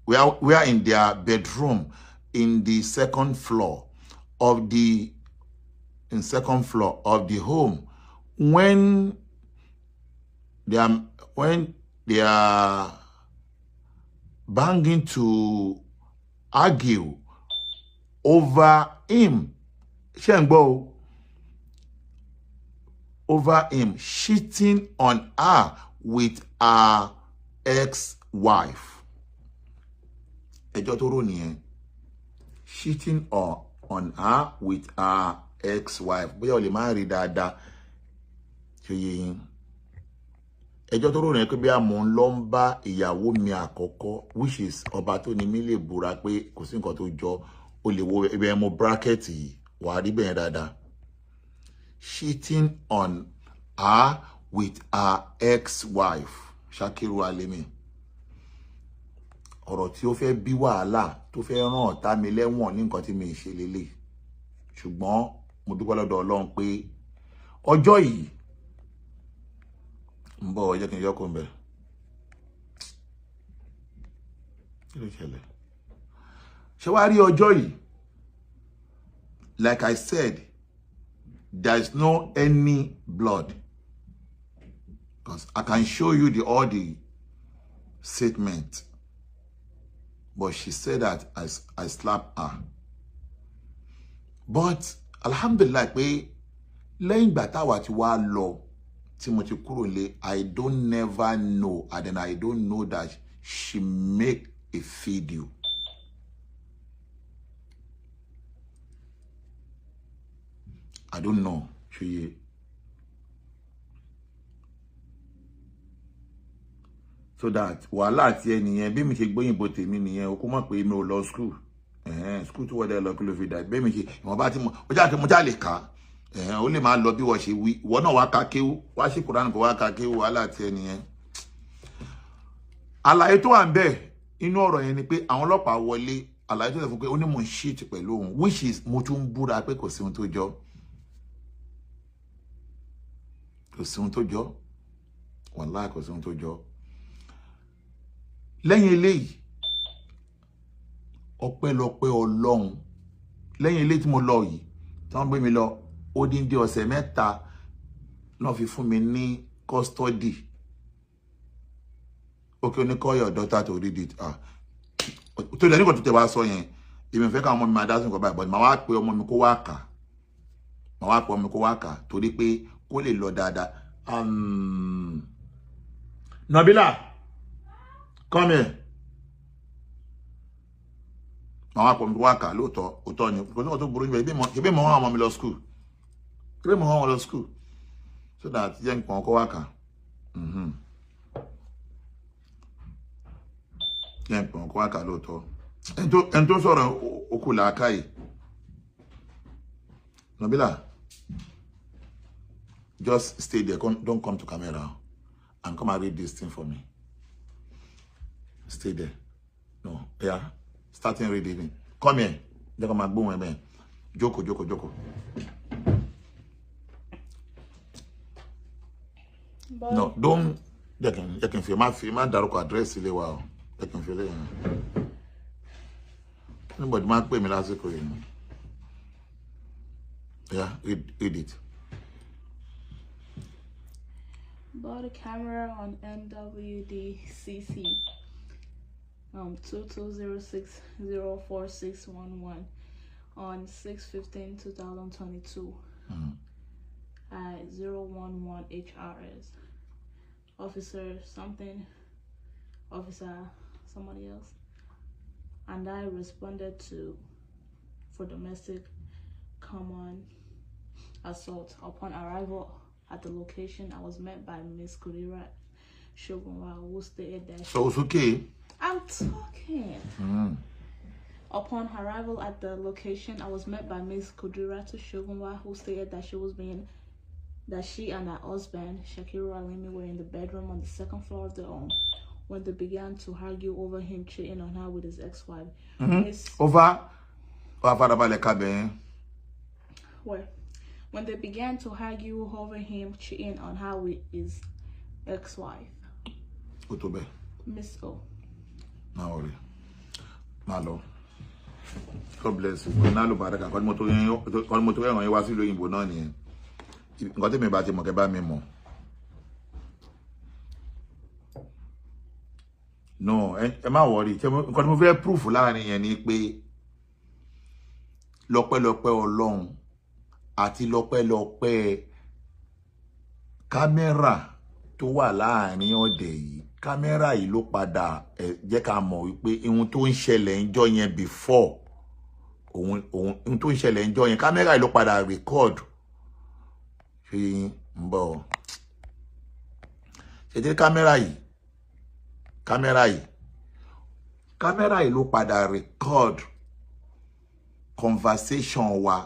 their bedroom in the second floor of the in second floor of the home when they are banging to argue over him, ṣé ń gbọ́ o, over him cheating on her with her ex-wife. Ẹjọ́ tó rò nìyẹn, cheating on her with her ex-wife. Bóyá o lè má rí dáadáa, ṣe yé yín? Ẹjọ́ tó rò nìyẹn pé bí àmọ́ ń lọ ń bá ìyàwó mi àkọ́kọ́, which is ọba tó ní mí lè búra pé kò sí nǹkan tó jọ. O lè wo ibi ẹ mo bracket yìí, wàá rí bẹ́ẹ̀ dáadáa, cheating on her with her ex-wife Shakiru Alimi. Ọ̀rọ̀ tí ó fẹ́ bí wàhálà, tó fẹ́ rán ọ̀tá mi lẹ́wọ̀n ní nǹkan tí mi ì ṣe lélẹ̀, ṣùgbọ́n mo dúpẹ́ lọ́dọ̀ Ọlọ́run pé ọjọ́ yìí ń bọ̀. Ẹ jẹ́ kí n yọ kó ń bẹ̀. Kí ló ṣẹlẹ̀? Ṣé wàá rí ọjọ́ yìí, like I said, there is no any blood, because I can show you the all the statement, but she said that I slapped her. But alhamdulillah pé lẹ́yìn ìgbà táwa ti wá lọ, tí mo ti kúrò lé, I don't never know, and then I don't know that she make a video. I don't know, ṣe so that wàhálà àti ẹnìyẹn. Bí mi ṣe gbóyìnbó tèmi nìyẹn o, kó mọ̀ pé mi ò lọ school, school tó wọ́dẹ lọ, kí ló fi dà. Bí mi ṣe ìwọ̀nba tí mo já mo já lè kà á. Ẹ̀hẹ́n, ó lè máa lọ bí wọ́n ṣe wí. Ìwọ náà wá ka kéwú, wá sí Kùránì kó wá ka kéwú, wàhálà tiẹ̀ nìyẹn. Àlàyé tó wà ń bẹ̀ inú ọ̀rọ̀ yẹn ni pé àwọn ọlọ́pàá wọlé. Àlàyé tó sọ fún pé ó ní mò ń ṣíìtì pẹ̀lú òun, which is mo tún ń búra pé kò sí ohun tó jọ. Kò sí ohun tó jọ. Wàláhì kò sí ohun tó jọ. Lẹ́yìn eléyìí, ọpẹ́lọpẹ́ Ọlọ́run. Lẹ́yìn eléyìí tí mo lọ yìí, tí wọ́n gbé mi lọ, odindi ọ̀sẹ̀ 3 náà fi fún mi ní custody. Okay, ó ní call your daughter to read it. Ah, tó lẹ́nu kan tó tẹ̀ wá sọ yẹn, èmi ò fẹ́ káwọn ọmọ mi máa dá sí nǹkan báyìí, but màá wá pe ọmọ mi kó wá kà. Màá wá pe ọmọ mi kó wá kà torí pé kó lè lọ dáadáa. Nabila, come here. Màá wá pe ọmọ mi kó wá kà lóòótọ́, òótọ́ ni. Kò sí nǹkan tó burú níbẹ̀. Ṣebí mo rán àwọn ọmọ mi lọ school. Ṣebí mo rán wọn lọ school. So that jẹ́ nǹkan kó wá kà. Jẹ́ nǹkan kó wá kà lóòótọ́. Ẹni tó sọ̀rọ̀ okú làákàyè. Nabila, just stay there. Come, don't come to camera and come and read this thing for me. Stay there. No, yeah. Starting reading. Come here. Jẹ́ kó máa gbóhùn ẹ bẹ́ẹ̀. Jókòó, jókòó, jókòó. Bye. No, don't. Jẹ́ kí n fi má dárúkọ àdírẹ́sì ilé wa o. Jẹ́ kí n fi eléyìí. Anybody máa ń pè mí lásìkò yìí. Yeah, read it. Bought a camera on NWDCC 220604611 on 6/15/2022 at 011 HRS. Officer something, officer somebody else, and I responded to for domestic common assault. Upon arrival at the location, I was met by Miss Kudirat Shogunwa, who stated that So it's okay. I'm talking. Upon arrival at the location, I was met by Miss Kudiratu Shogunwa, who stated that she and her husband, Shakiru Alimi, were in the bedroom on the second floor of the home when they began to argue over him cheating on her with his ex-wife. Miss Over. Wà á farabalẹ̀ kábẹ̀ yẹn. Where? When they began to argue over him cheating on her with his ex-wife. Ó tó bẹ́ẹ̀. Miss O. Má worry. Má lọ. God bless you. Ọ̀nà àlùbáríkà. Kọ́ni mo tó ẹ̀ràn yín wá sílùú òyìnbó náà nìyẹn. Nǹkan tèmi bá ti mọ̀ kẹ́ bá mi mọ̀. No, ẹ má worry. Nǹkan tí mo fẹ́ proof láàrin yẹn ni pé lọ́pẹ́lọpẹ́ Ọlọ́run àti lọ́pẹ́lọpẹ́ kámẹ́rà tó wà láàrin ọ̀dẹ̀ yìí. Kámẹ́rà yìí ló padà jẹ́ ká mọ̀ wípé ohun tó ń ṣẹlẹ̀ ńjọ́ yẹn before òun ohun tó ń ṣẹlẹ̀ ńjọ́ yẹn, kámẹ́rà yìí ló padà record. Ṣé ń bọ̀? Ṣe tí kámẹ́rà yìí, kámẹ́rà yìí, kámẹ́rà yìí ló padà record conversation wa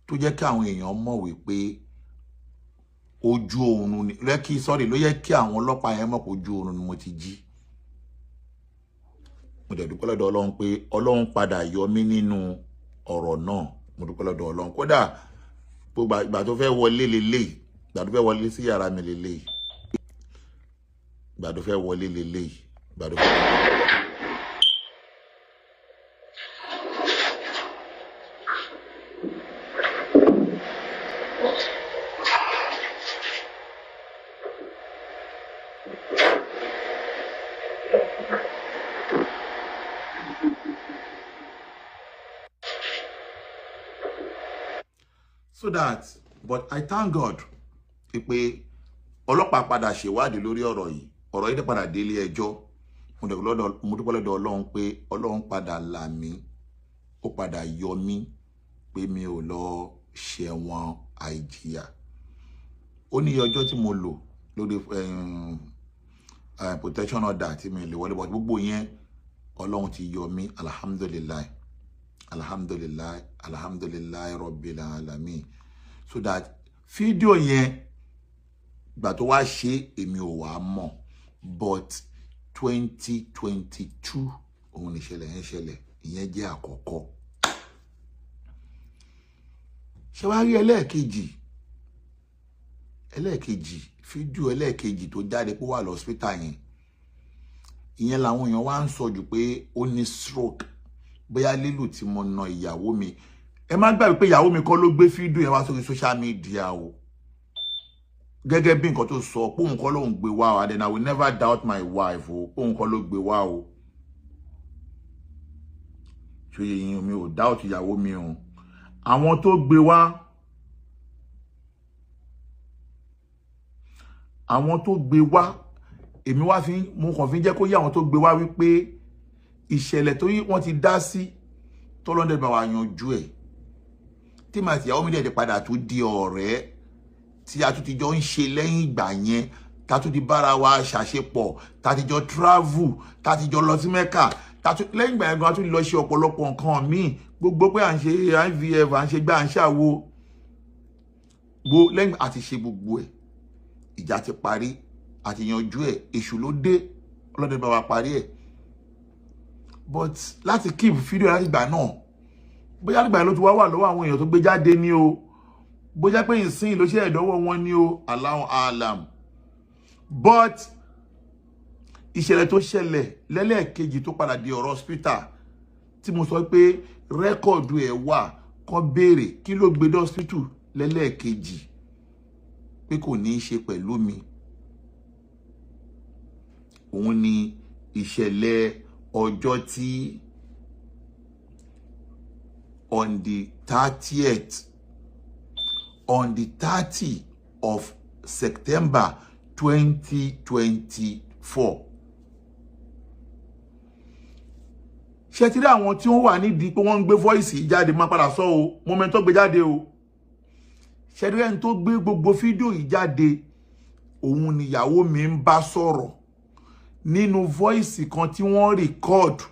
tó jẹ́ kí àwọn èèyàn mọ̀ wípé ojú oorun ni lẹ́kí, sorry, ló yẹ kí àwọn ọlọ́pàá yẹn mọ̀ pé ojú oorun ni mo ti jí. Mo dẹ̀ dúpẹ́ lọ́dọ̀ Ọlọ́run pé Ọlọ́run padà yọ mí nínú ọ̀rọ̀ náà. Mo dúpẹ́ lọ́dọ̀ Ọlọ́run. Kódà gbogbo ìgbà tó fẹ́ wọlé leléyìí, ìgbà tó fẹ́ wọlé sí yàrá mi leléyìí, ìgbà tó fẹ́ wọlé leléyìí, ìgbà tó fẹ́ wọlé. So that, but I thank God pé ọlọ́pàá padà ṣèwádìí lórí ọ̀rọ̀ yìí. Ọ̀rọ̀ yìí dẹ̀ padà délé ẹjọ́. Mo dúpẹ́ lọ́dọ̀ Ọlọ́run pé Ọlọ́run padà là mí, ó padà yọ mí pé mi ò lọ ṣẹ̀wọ̀n àìjìyà. Ó ní ọjọ́ tí mo lò lórí protection order tí mi lè wọlé, but gbogbo yẹn Ọlọ́run ti yọ mí. Alhamdulillahi, alhamdulillahi, alhamdulillahi rabbil alamin. So that fídíò yẹn, ìgbà tó wá ṣe, èmi ò wá mọ̀, but 2022 òun nìṣẹ̀lẹ̀ yẹn ṣẹlẹ̀. Ìyẹn jẹ́ àkọ́kọ́. Ṣé wàá rí ẹlẹ́ẹ̀kejì? Ẹlẹ́ẹ̀kejì, fídíò ẹlẹ́ẹ̀kejì tó jáde pé ó wà lọ́sítà yẹn, ìyẹn làwọn èèyàn wá ń sọ jù pé ó ní stroke, bóyá lílù tí mo na ìyàwó mi. Ẹ má gbàgbé pé ìyàwó mi kọ́ ló gbé fídíò yẹn wá sórí social media o. Gẹ́gẹ́ bí nǹkan tó sọ pé òun kọ́ ló ń gbé wá o, and then I will never doubt my wife o, pé òun kọ́ ló gbé wá o. Ṣòye yín? Mi ò doubt ìyàwó mi o. Àwọn tó gbé wá, àwọn tó gbé wá, èmi wá fi, mo kàn fi jẹ́ kó yé àwọn tó gbé wá wípé ìṣẹ̀lẹ̀ tó yí wọ́n ti dá sí tọ́lọ́dẹ̀ bá wa yanjú ẹ̀, tí màá ti ìyàwó mi dẹ̀ ti padà tún di ọ̀rẹ́ tí a tún ti jọ ń ṣe lẹ́yìn ìgbà yẹn, ta tún ti bára wa ṣàṣepọ̀, ta ti jọ travel, ta ti jọ lọ sí Mẹ́kà, ta tún lẹ́yìn ìgbà yẹn gan, a tún lọ ṣe ọ̀pọ̀lọpọ̀ nǹkan míì, gbogbo pé à ń ṣe IVF, à ń ṣe gbá, à ń ṣàwo gbo, lẹ́yìn àti ṣe gbogbo ẹ̀, ìjà ti parí, àti yanjú ẹ̀. Èṣù ló dé, ọlọ́dẹ bá wa parí ẹ̀. But láti keep fídíò láti ìgbà náà, bóyá nígbà yẹn ló ti wá wà lọ́wọ́ àwọn èèyàn tó gbé jáde ní o, bóyá pé ìsìn ló ṣe ẹ̀dọ́wọ́ wọn ní o, Allahu alam. But ìṣẹ̀lẹ̀ tó ṣẹlẹ̀ lẹ́lẹ́ẹ̀kejì tó padà di ọ̀rọ̀ hospital, tí mo sọ pé record ẹ̀ wà, kán béèrè kí ló gbé dé hospital lẹ́lẹ́ẹ̀kejì, pé kò ní í ṣe pẹ̀lú mi, òun ni ìṣẹ̀lẹ̀ ọjọ́ tí on the 30th, on the 30 of September 2024. Ṣé ti rí àwọn tí wọ́n wà nídìí pé wọ́n ń gbé voice yìí jáde? Máa padà sọ o, moment tó gbé jáde o. Ṣé ti rí ẹni tó gbé gbogbo fídíò yìí jáde? Òun níyàwó mi ń bá sọ̀rọ̀ nínú voice kan tí wọ́n record.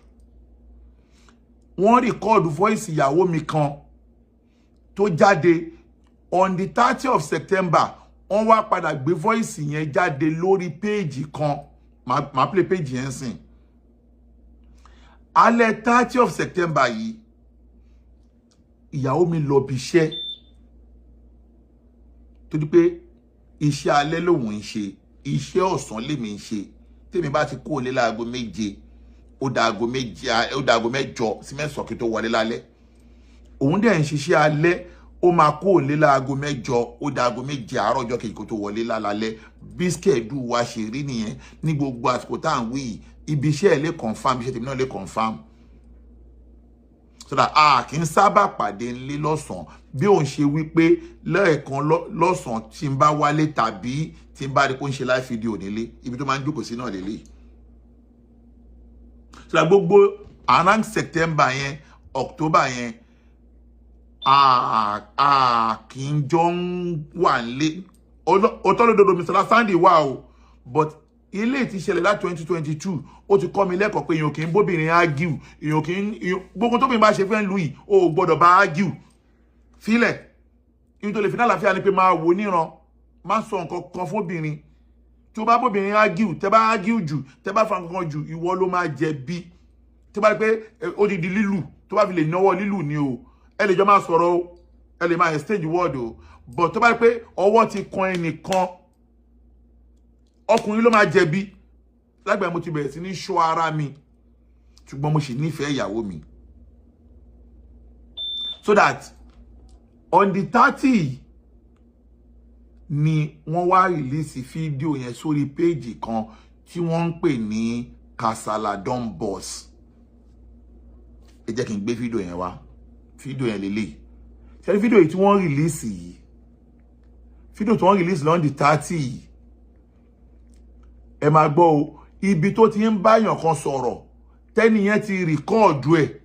Wọ́n record voice ìyàwó mi kan tó jáde on the 30 of September. Wọ́n wá padà gbé voice yẹn jáde lórí péèjì kan. Màá play péèjì yẹn sìn. Alẹ́ 30 of September yìí, ìyàwó mi lọ bí iṣẹ́, torí pé iṣẹ́ alẹ́ lòun ń ṣe, iṣẹ́ ọ̀sán lèmi ń ṣe. Tèmi bá ti kó lé láago 7, ó da aago 7, ó da aago 8 sí 9 kí tó wọlé lálẹ́. Òun dẹ̀ ń ṣiṣẹ́ alẹ́, ó máa kó lé láago 8, ó da aago 7 àárọ̀ ọjọ́ kejì kó tó wọlé lálálẹ́. Bí schedule wa ṣe rí nìyẹn ní gbogbo àsìkò tá à ń wí yìí. Ibi iṣẹ́ ẹ̀ lè confirm, iṣẹ́ tèmi náà lè confirm, so that a kì í sábà pàdé ńlé lọ́sàn-án, bí òun ṣe wí pé lẹ́ẹ̀kan lọ́sàn-án tí n bá wálé tàbí tí n bá rí pé ó ń ṣe live video nílé, ibi tó máa ń jókòó sí náà lélẹ̀. So that gbogbo around September yẹn, October yẹn, a kì í jọ ń wà nílé. Òótọ́ lódodo, Mr. Sandy wà o, but ilé ti ṣẹlẹ̀ láti 2022, ó ti kọ́ mi lẹ́kọ̀ọ́ pé èèyàn kì í bóbìnrin argue, èèyàn kì í, gbogbo tóbìnrin bá ṣe fẹ́ lu yìí, o ò gbọ́dọ̀ bá argue. Filẹ̀ ibi tó lè fi ní àlàáfíà ni pé máa wò níran, má sọ nǹkan kan fóbìnrin. Tí o bá bóbìnrin argue, tẹ bá argue jù, tẹ bá fa nǹkan kan jù, ìwọ ló máa jẹ̀bi. Tí bá rí pé ó ti di lílù, tó bá fi lè náwó lílù ni o, ẹ lè jọ máa sọ̀rọ̀ o, ẹ lè máa exchange word o, but tó bá rí pé ọwọ́ ti kan ẹnìkan, ọkùnrin ló máa jẹ̀bi. Lágbàá mo ti bẹ̀rẹ̀ sí ní ṣọ́ ara mi, ṣùgbọ́n mo sì nífẹ̀ẹ́ ìyàwó mi. So that on the 30 ni wọ́n wá release fídíò yẹn sórí péèjì kan tí wọ́n ń pè ní Kasala Don Boss. Ẹ jẹ́ kí n gbé fídíò yẹn wá. Fídíò yẹn lélẹ̀. Ṣé fídíò yìí tí wọ́n release yìí, fídíò tí wọ́n release lọ́n the 30 yìí, ẹ máa gbọ́ o, ibi tó ti ń báyàn kan sọ̀rọ̀, tẹ́niyẹn ti record ẹ̀.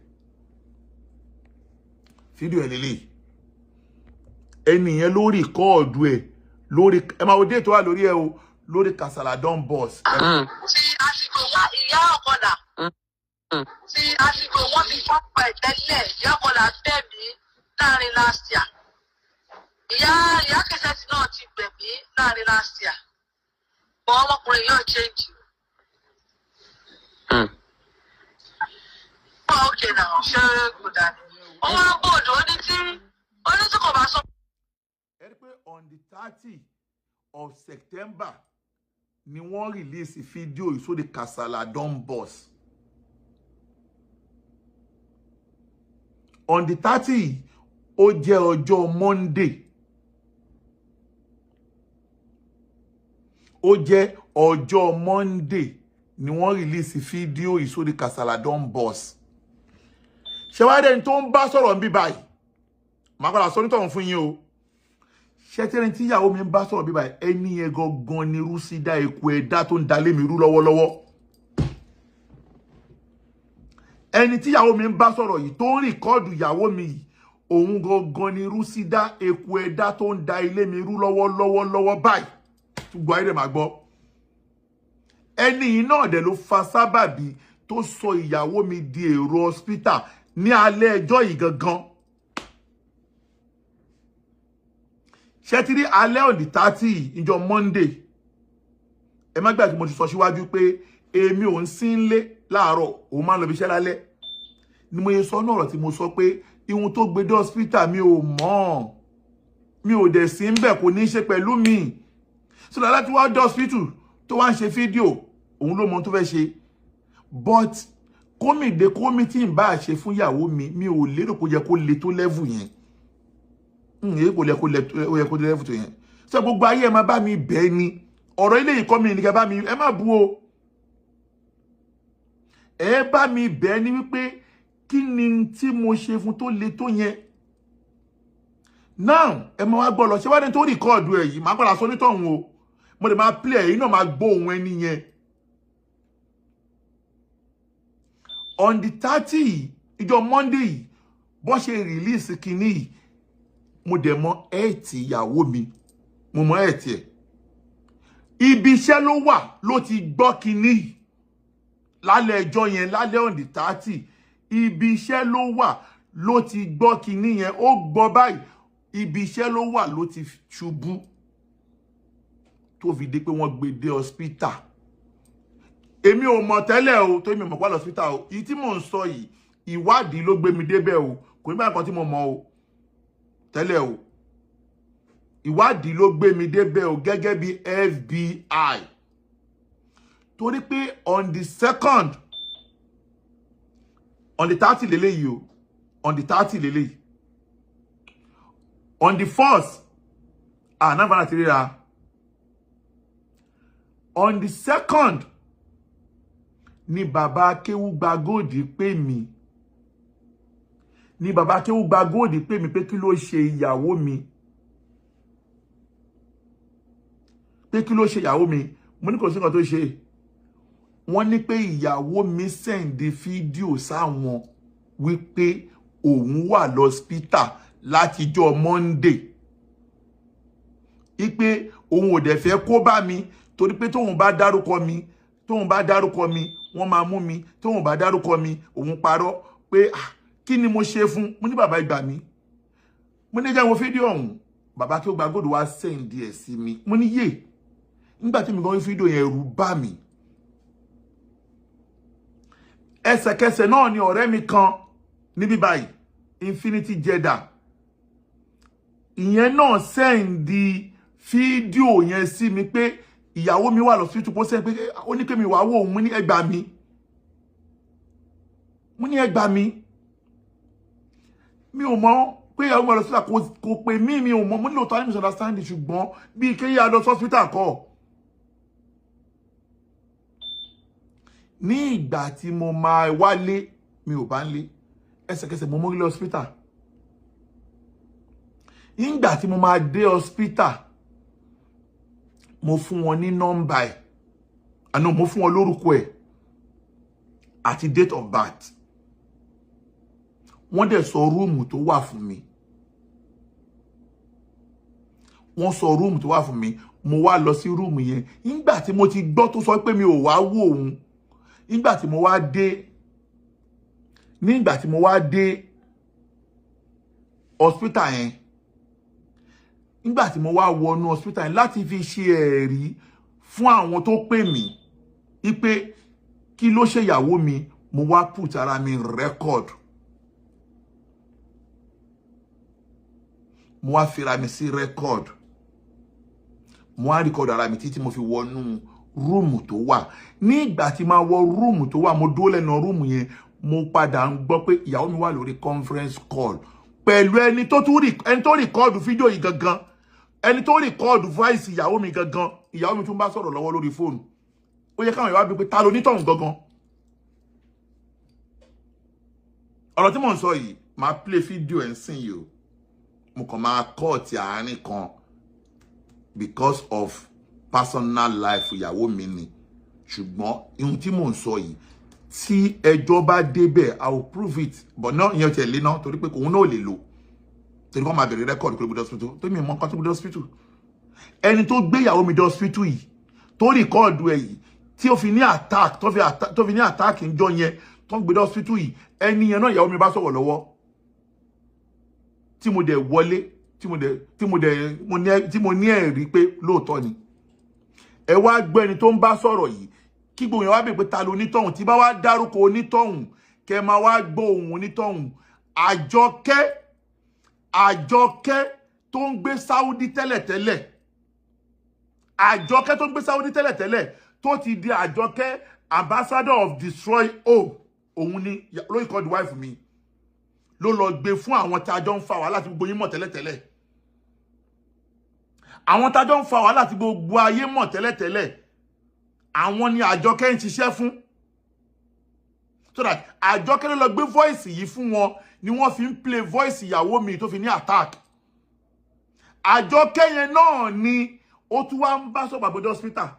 Fídíò ẹ̀ lélẹ̀. Ẹnìyẹn ló record ẹ̀ lórí, ẹ máa wo dé tó wà lórí ẹ o, lórí Kasala Don Boss. Ti àsìkò wá ìyá ọ̀kadà, ti àsìkò wọn ti fọ́pọ̀ ẹ̀ tẹ́lẹ̀, ìyá ọ̀kadà bẹ̀ mí láàrin last year. Ìyá kẹsẹ̀tì náà ti gbẹ̀mí láàrin last year. Bọ́ ọmọkùnrin yóò change. Wọ́n òkè náà ṣé kò dání. Ó wá bòdò ó ní tí ó ní tí kò bá sọ. Ẹ rí pé on the 30 of September ni wọ́n release fídíò yìí sórí Kasala don burst. On the 30, ó jẹ́ ọjọ́ Monday, ó jẹ́ ọjọ́ Monday ni wọ́n release fídíò yìí sórí Kasala don burst. Ṣé wàá dẹni tó ń bá sọ̀rọ̀ ń bí báyìí? Màá padà sọ nítorí fún yín o. Ṣé tẹ́ni tí ìyàwó mi ń bá sọ̀rọ̀ bí báyìí, ẹni yẹn gangan ni Rúsídà eku ẹ̀dá tó ń dalé mi rú lọ́wọ́lọ́wọ́. Ẹni tí ìyàwó mi ń bá sọ̀rọ̀ yìí, tó ń record ìyàwó mi yìí, òun gangan ni Rúsídà eku ẹ̀dá tó ń da ilé mi rú lọ́wọ́lọ́wọ́ lọ́wọ́ báyìí. Gbogbo ayé rẹ̀ máa gbọ́. Ẹni yìí náà dẹ̀ ló fa sábàbí tó sọ ìyàwó mi di èrò hospital ní alẹ́ ẹjọ́ yìí gangan. Ṣé ti rí alẹ́ on the 30, ìjọ Monday? Ẹ má gbàgbé, mo ti sọ síwájú pé èmi ò ń sí nlé láàárọ̀, òun máa ń lọ bí iṣẹ́ lálẹ́. Ni mo yẹ sọ náà ọ̀rọ̀ tí mo sọ pé ihun tó gbé dé hospital, mi ò mọ̀, mi ò dẹ̀ sí ń bẹ̀, kò ní í ṣe pẹ̀lú mi. So láti wá dé hospital tó wá ń ṣe fídíò, òun ló mọ ohun tó fẹ́ ṣe. But kómìdé kómì tí ń bá ṣe fún ìyàwó mi, mi ò lérò kó yẹ kó le tó level yẹn. Èyí kò lẹ kó lẹ ó yẹ kó level tó yẹn. Sọ gbogbo ayé, ẹ máa bá mi bẹ́ẹ̀ ni. Ọ̀rọ̀ ilé yìí kọ́ mi nìkan bá mi, ẹ má bu o. Ẹ bá mi bẹ́ẹ̀ ni wípé kí ni tí mo ṣe fún tó le tó yẹn? Now, ẹ máa wá gbọ́ lọ. Ṣé wá ní tó record ẹ̀ yìí, máa gbọ́dọ̀ sọ nítọ̀hún o. Mo lè máa play ẹ̀yìn náà, máa gbọ́ ohun ẹni yẹn. On the 30, ìjọ Monday yìí, bó ṣe release kinní yìí, mo dẹ̀ mọ ẹ̀ẹ́tì ìyàwó mi, mo mọ ẹ̀ẹ́tì ẹ̀. Ibi iṣẹ́ ló wà ló ti gbọ́ kinní yìí lálẹ́ ẹjọ́ yẹn, lálẹ́ on the 30. Ibi iṣẹ́ ló wà ló ti gbọ́ kinní yẹn. Ó gbọ́ báyìí, ibi iṣẹ́ ló wà ló ti ṣubú tó fi dé pé wọ́n gbé dé hospital. Èmi ò mọ̀ tẹ́lẹ̀ o, tó èmi mọ̀ pa hospital o. Èyí tí mò ń sọ yìí, ìwádìí ló gbé mi débẹ̀ o. Kò ní bá nǹkan tí mo mọ̀ o tẹ́lẹ̀ o. Ìwádìí ló gbé mi débẹ̀ o, gẹ́gẹ́ bí FBI. Torí pé on the second, on the 30 lélẹ́yìí o, on the 30 lélẹ́yìí, on the first ànáfààní àti ríra, on the second ni bàbá Akéwúgba Góòdì pè mí, ni bàbá Akéwúgba Góòdì pè mí pé kí ló ṣe ìyàwó mi, pé kí ló ṣe ìyàwó mi. Mo ní kò sí nǹkan tó ṣe. Wọ́n ní pé ìyàwó mi send fídíò sáwọn wípé òun wà lọ́spítà látijọ́ Monday, wípé òun ò dẹ̀ fẹ́ kó bá mi, torí pé tóun bá dárúkọ mi, tóun bá dárúkọ mi, wọ́n máa mú mi. Tóun bá dárúkọ mi, òun parọ́. Pé ah, kí ni mo ṣe fún? Mo ní bàbá ìgbà mi, mo ní jẹ́ wo fídíò ọ̀hún. Bàbá kí ó gba góòdù wá send ẹ̀ sí mi. Mo ní yé, nígbà tí mi gan rí fídíò yẹn, ẹ̀rù bà mí. Ẹsẹ̀kẹsẹ̀ náà ni ọ̀rẹ́ mi kan níbí báyìí, Infinity Jeddah, ìyẹn náà send fídíò yẹn sí mi pé ìyàwó mi wà lọ́sítù. Kó send pé ó ní pé mi wàá wò òun. Mo ní ẹgbàá mi, mo ní ẹgbàá mi, mi ò mọ̀ pé ìyàwó mi wà lọ́sítù. Kò pè mí, mi ò mọ̀. Mo ní lóòótọ́ ní misunderstanding, ṣùgbọ́n bíi kéyà lọ sọ́sítà kọ́. Ní ìgbà tí mo máa wálé, mi ò bá ń lé. Ẹsẹ̀kẹsẹ̀ mo mórí lọ hospital. Nígbà tí mo máa dé hospital, mo fún wọn ní nọ́mbà ẹ̀ àná, mo fún wọn lórúkọ ẹ̀ àti date of birth. Wọ́n dẹ̀ sọ room tó wà fún mi. Wọ́n sọ room tó wà fún mi. Mo wá lọ sí room yẹn. Nígbà tí mo ti gbọ́ tó sọ pé mi ò wá wò òun, nígbà tí mo wá dé, nígbà tí mo wá dé hospital yẹn. Nígbà tí mo wá wọnú hospital yẹn láti fi ṣe ẹ̀rí fún àwọn tó pè mí wípé kí ló ṣe ìyàwó mi, mo wá put ara mi record. Mo wá fira mi sí record. Mo wá record ara mi títí mo fi wọnú room tó wà. Ní ìgbà tí máa wọ room tó wà, mo dúró lẹ́nu room yẹn, mo padà ń gbọ́ pé ìyàwó mi wà lórí conference call pẹ̀lú ẹni tó tún ẹni tó record fídíò yìí gangan, ẹni tó record voice ìyàwó mi gangan. Ìyàwó mi tún bá sọ̀rọ̀ lọ́wọ́ lórí fóònù. Ó yẹ káwọn ìwà bí pé ta ló nítọ̀hún gangan. Ọ̀rọ̀ tí mò ń sọ yìí, máa play fídíò ẹ̀ ń sìn yìí o. Mo kàn máa cut àárín kan because of personal life ìyàwó mi ni. Ṣùgbọ́n ihun tí mò ń sọ yìí, tí ẹjọ́ bá débẹ̀, I will prove it. But náà ìyẹn tiẹ̀ lé náà torí pé òun náà ò lè lò, torí kọ́ máa bẹ̀rẹ̀ record kó ló gbé hospital tó mi mọ nǹkan tó gbé hospital. Ẹni tó gbé ìyàwó mi dé hospital yìí, tó record ẹ̀ yìí, tí ó fi ní attack, tó fi ní attack ń jọ yẹn, tó ń gbé dé hospital yìí, ẹni yẹn náà ìyàwó mi bá sọ̀rọ̀ lọ́wọ́. Tí mo dẹ̀ wọlé, tí mo dẹ̀ tí mo dẹ̀ mo ní tí mo ní ẹ̀rí pé lóòótọ́ ni. Ẹ wá gbọ́ ẹni tó ń bá sọ̀rọ̀ yìí, kí gbogbo yẹn wá bèèrè pé ta ló onítọ̀hún. Tí bá wá dárúkọ onítọ̀hún, kẹ máa wá gbọ́ ohùn onítọ̀hún. Àjọkẹ́, Àjọkẹ́ tó ń gbé Saudi tẹ́lẹ̀tẹ́lẹ̀, Àjọkẹ́ tó ń gbé Saudi tẹ́lẹ̀tẹ́lẹ̀, tó ti di Àjọkẹ́ ambassador of destroy hope, òun ni ló record wife mi, ló lọ gbé fún àwọn tí a jọ ń fa wàhálà tí gbogbo yín mọ̀ tẹ́lẹ̀tẹ́lẹ̀. Àwọn tí a jọ ń fa wàhálà tí gbogbo ayé mọ̀ tẹ́lẹ̀tẹ́lẹ̀, àwọn ni Àjọkẹ́ ń ṣiṣẹ́ fún. So that Àjọkẹ́ ló lọ gbé voice yìí fún wọn, ni wọ́n fi ń play voice ìyàwó mi tó fi ní attack. Àjọkẹ́ yẹn náà ni ó tún wá ń bá sọ̀rọ̀ àbọ̀dọ̀ hospital.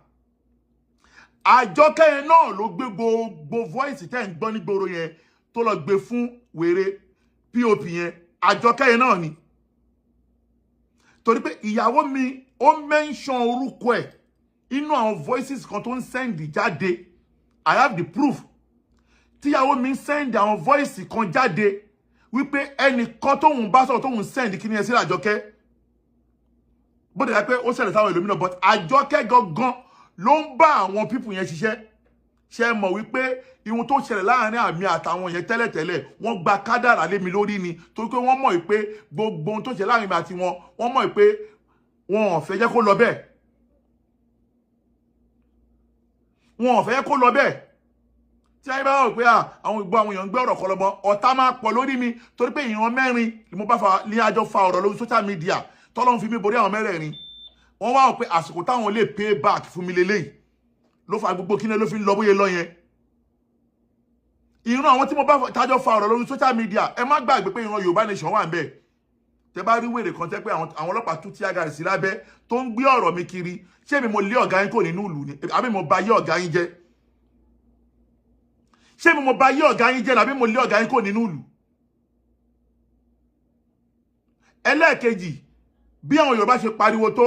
Àjọkẹ́ yẹn náà ló gbé gbogbo voice tẹ́ ń gbọ́ nígboro yẹn, tó lọ gbé fún wèrè POP yẹn. Àjọkẹ́ yẹn náà ni. Torí pé ìyàwó mi ó mention orúkọ ẹ̀ inú àwọn voices kan tó ń send jáde. I have the proof. Tíyàwó mi ń send àwọn voice kan jáde wípé ẹnìkan tóun bá sọ̀rọ̀, tóun send kí ni ẹ sí Àjọkẹ́. Bó dẹ̀ pé ó ṣẹlẹ̀ sáwọn ìlú mìíràn, but Àjọkẹ́ gangan ló ń bá àwọn people yẹn ṣiṣẹ́. Ṣe mọ̀ wípé ihun tó ṣẹlẹ̀ láàrin àmì àtàwọn yẹn tẹ́lẹ̀tẹ́lẹ̀, wọ́n gba kádàrá lé mi lórí ni, torí pé wọ́n mọ̀ wípé gbogbo ohun tó ṣẹlẹ̀ láàrin mi àti wọn, wọ́n mọ̀ wípé wọn ò fẹ́ jẹ́ kó lọ bẹ́ẹ̀. Wọn ò fẹ́ jẹ́ kó lọ bẹ́ẹ̀. Tí ayé bá wà pé àwọn ìgbọ́ àwọn èèyàn ń gbé ọ̀rọ̀ kọlọmọ, ọ̀tá máa pọ̀ lórí mi, torí pé ìran mẹ́rin ni mo bá fa ní àjọ fa ọ̀rọ̀ lórí social media, tọ́lọ́run fi mí borí àwọn mẹ́rẹ̀ẹ̀rin. Wọ́n wá wò pé àsìkò táwọn lè pay back fún mi leléyìí, ló fa gbogbo kíni ló fi ń lọ bóyá lọ yẹn. Ìran àwọn tí mo bá tájọ fa ọ̀rọ̀ lórí social media, ẹ má gbàgbé pé ìran Yorùbá Nation wà ń bẹ̀. Tẹ bá rí wèrè kan tẹ́ pé àwọn ọlọ́pàá tú tí aga sí lábẹ́ tó ń gbé ọ̀rọ̀ mi kiri, ṣé mi mo lé ọ̀gá yín kò nínú ìlú ni, àbí mo ba yé ọ̀gá yín jẹ́? Ṣé mi mo ba yé ọ̀gá yín jẹ́, àbí mo lé ọ̀gá yín kò nínú ìlú? Ẹlẹ́ẹ̀kejì, bí àwọn Yorùbá ṣe pariwo tó,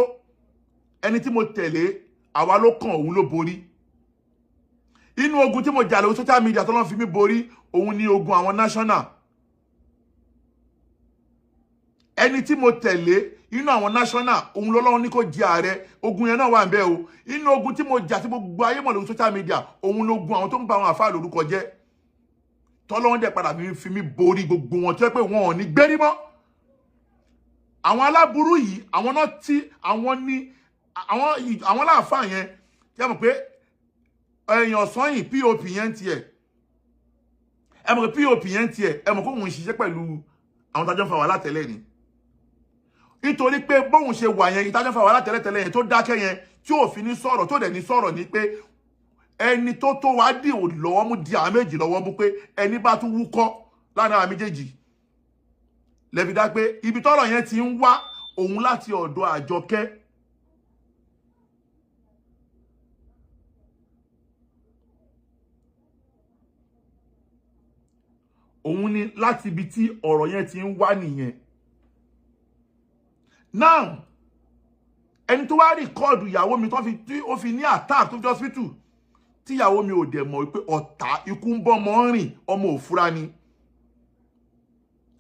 ẹni tí mo tẹ̀lé àwa ló kàn, òun ló borí. Inú ogun tí mo jà lórí social media tó lọ́n fi mí borí, òun ni ogun àwọn national. Ẹni tí mo tẹ̀lé inú àwọn national, òun lọ́lọ́run ní kó jẹ ààrẹ. Ogun yẹn náà wà ńbẹ̀ o. Inú ogun tí mo jà tí gbogbo ayé mọ̀ lórí social media, òun lógun àwọn tó ń ba àwọn àfáà lórúkọ jẹ́, tọ́lọ́run dẹ̀ padà fi mí borí gbogbo wọn, tó yẹ pé wọn ò ní gbérí mọ́. Àwọn aláburú yìí, àwọn náà tí àwọn ní àwọn láàfáà yẹn, tí a mọ̀ pé èèyàn sọ́yìn POP yẹn ń tiẹ̀, ẹ mọ̀ pé POP yẹn ń tiẹ̀, ẹ mọ̀ kó òun ṣiṣẹ́ pẹ̀lú àwọn tájọ́ ń fa wàhálà tẹ́lẹ̀ ni. Nítorí pé bóun ṣe wà yẹn, ìtajọ́ ń fa wàhálà tẹ́lẹ̀tẹ́lẹ̀ yẹn tó dákẹ́ yẹn, tí ò fi ní sọ̀rọ̀, tó dẹ̀ ní sọ̀rọ̀, ni pé ẹni tó tó wá dì lọ́wọ́ mú, di àwọn méjì lọ́wọ́ mú, pé ẹni bá tún wúkọ́ láàrin àwọn méjèèjì lẹ́bi dá pé ibi tọ́rọ̀ yẹn ti ń wá òun láti ọ̀dọ̀ Àjọkẹ́. Òun ni láti ibi tí ọ̀rọ̀ yẹn ti ń wá nìyẹn. Now, ẹni tó wá record ìyàwó mi tó fi tí ó fi ní attack tó fi hospital, tí ìyàwó mi ò dẹ̀ mọ̀ pé ọ̀tá ikú ń bọ́ ọmọ rìn, ọmọ òfúra ni.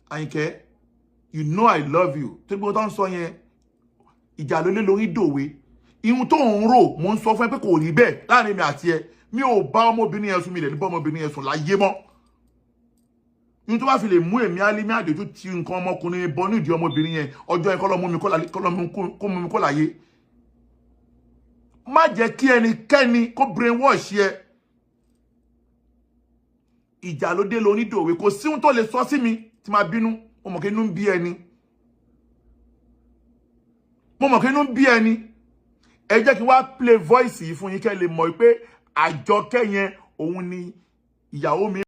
Àyìnkẹ́, you know I love you. Tó gbogbo tó ń sọ yẹn, Ìjà ló lé lórí dòwe. Ihun tó ń rò, mo ń sọ fún ẹ pé kò rí bẹ́ẹ̀. Láàrin mi àti ẹ, mi ò bá ọmọbìnrin yẹn sùn, mi lè ní bá ọmọbìnrin yẹn sùn láyé mọ́. Ihun tó bá fi lè mú èmi Álímì Àdètú ti nǹkan ọmọkùnrin bọ nídìí ọmọbìnrin yẹn, ọjọ́ yẹn kọ́ lọ́ mú mi kó mú mi kó láyé. Má jẹ́ kí ẹnikẹ́ni kó brainwash ẹ. Ìjà ló dé lóní dòwe. Kò sí ohun tó lè sọ sí mi tí máa bínú. Mo mọ̀ kí inú ń bí ẹni, mo mọ̀ kí inú ń bí ẹni. Ẹ jẹ́ kí n wá play voice yìí fún yín, kẹ́ lè mọ̀ pé Àjọkẹ́ yẹn, òun ni ìyàwó mi.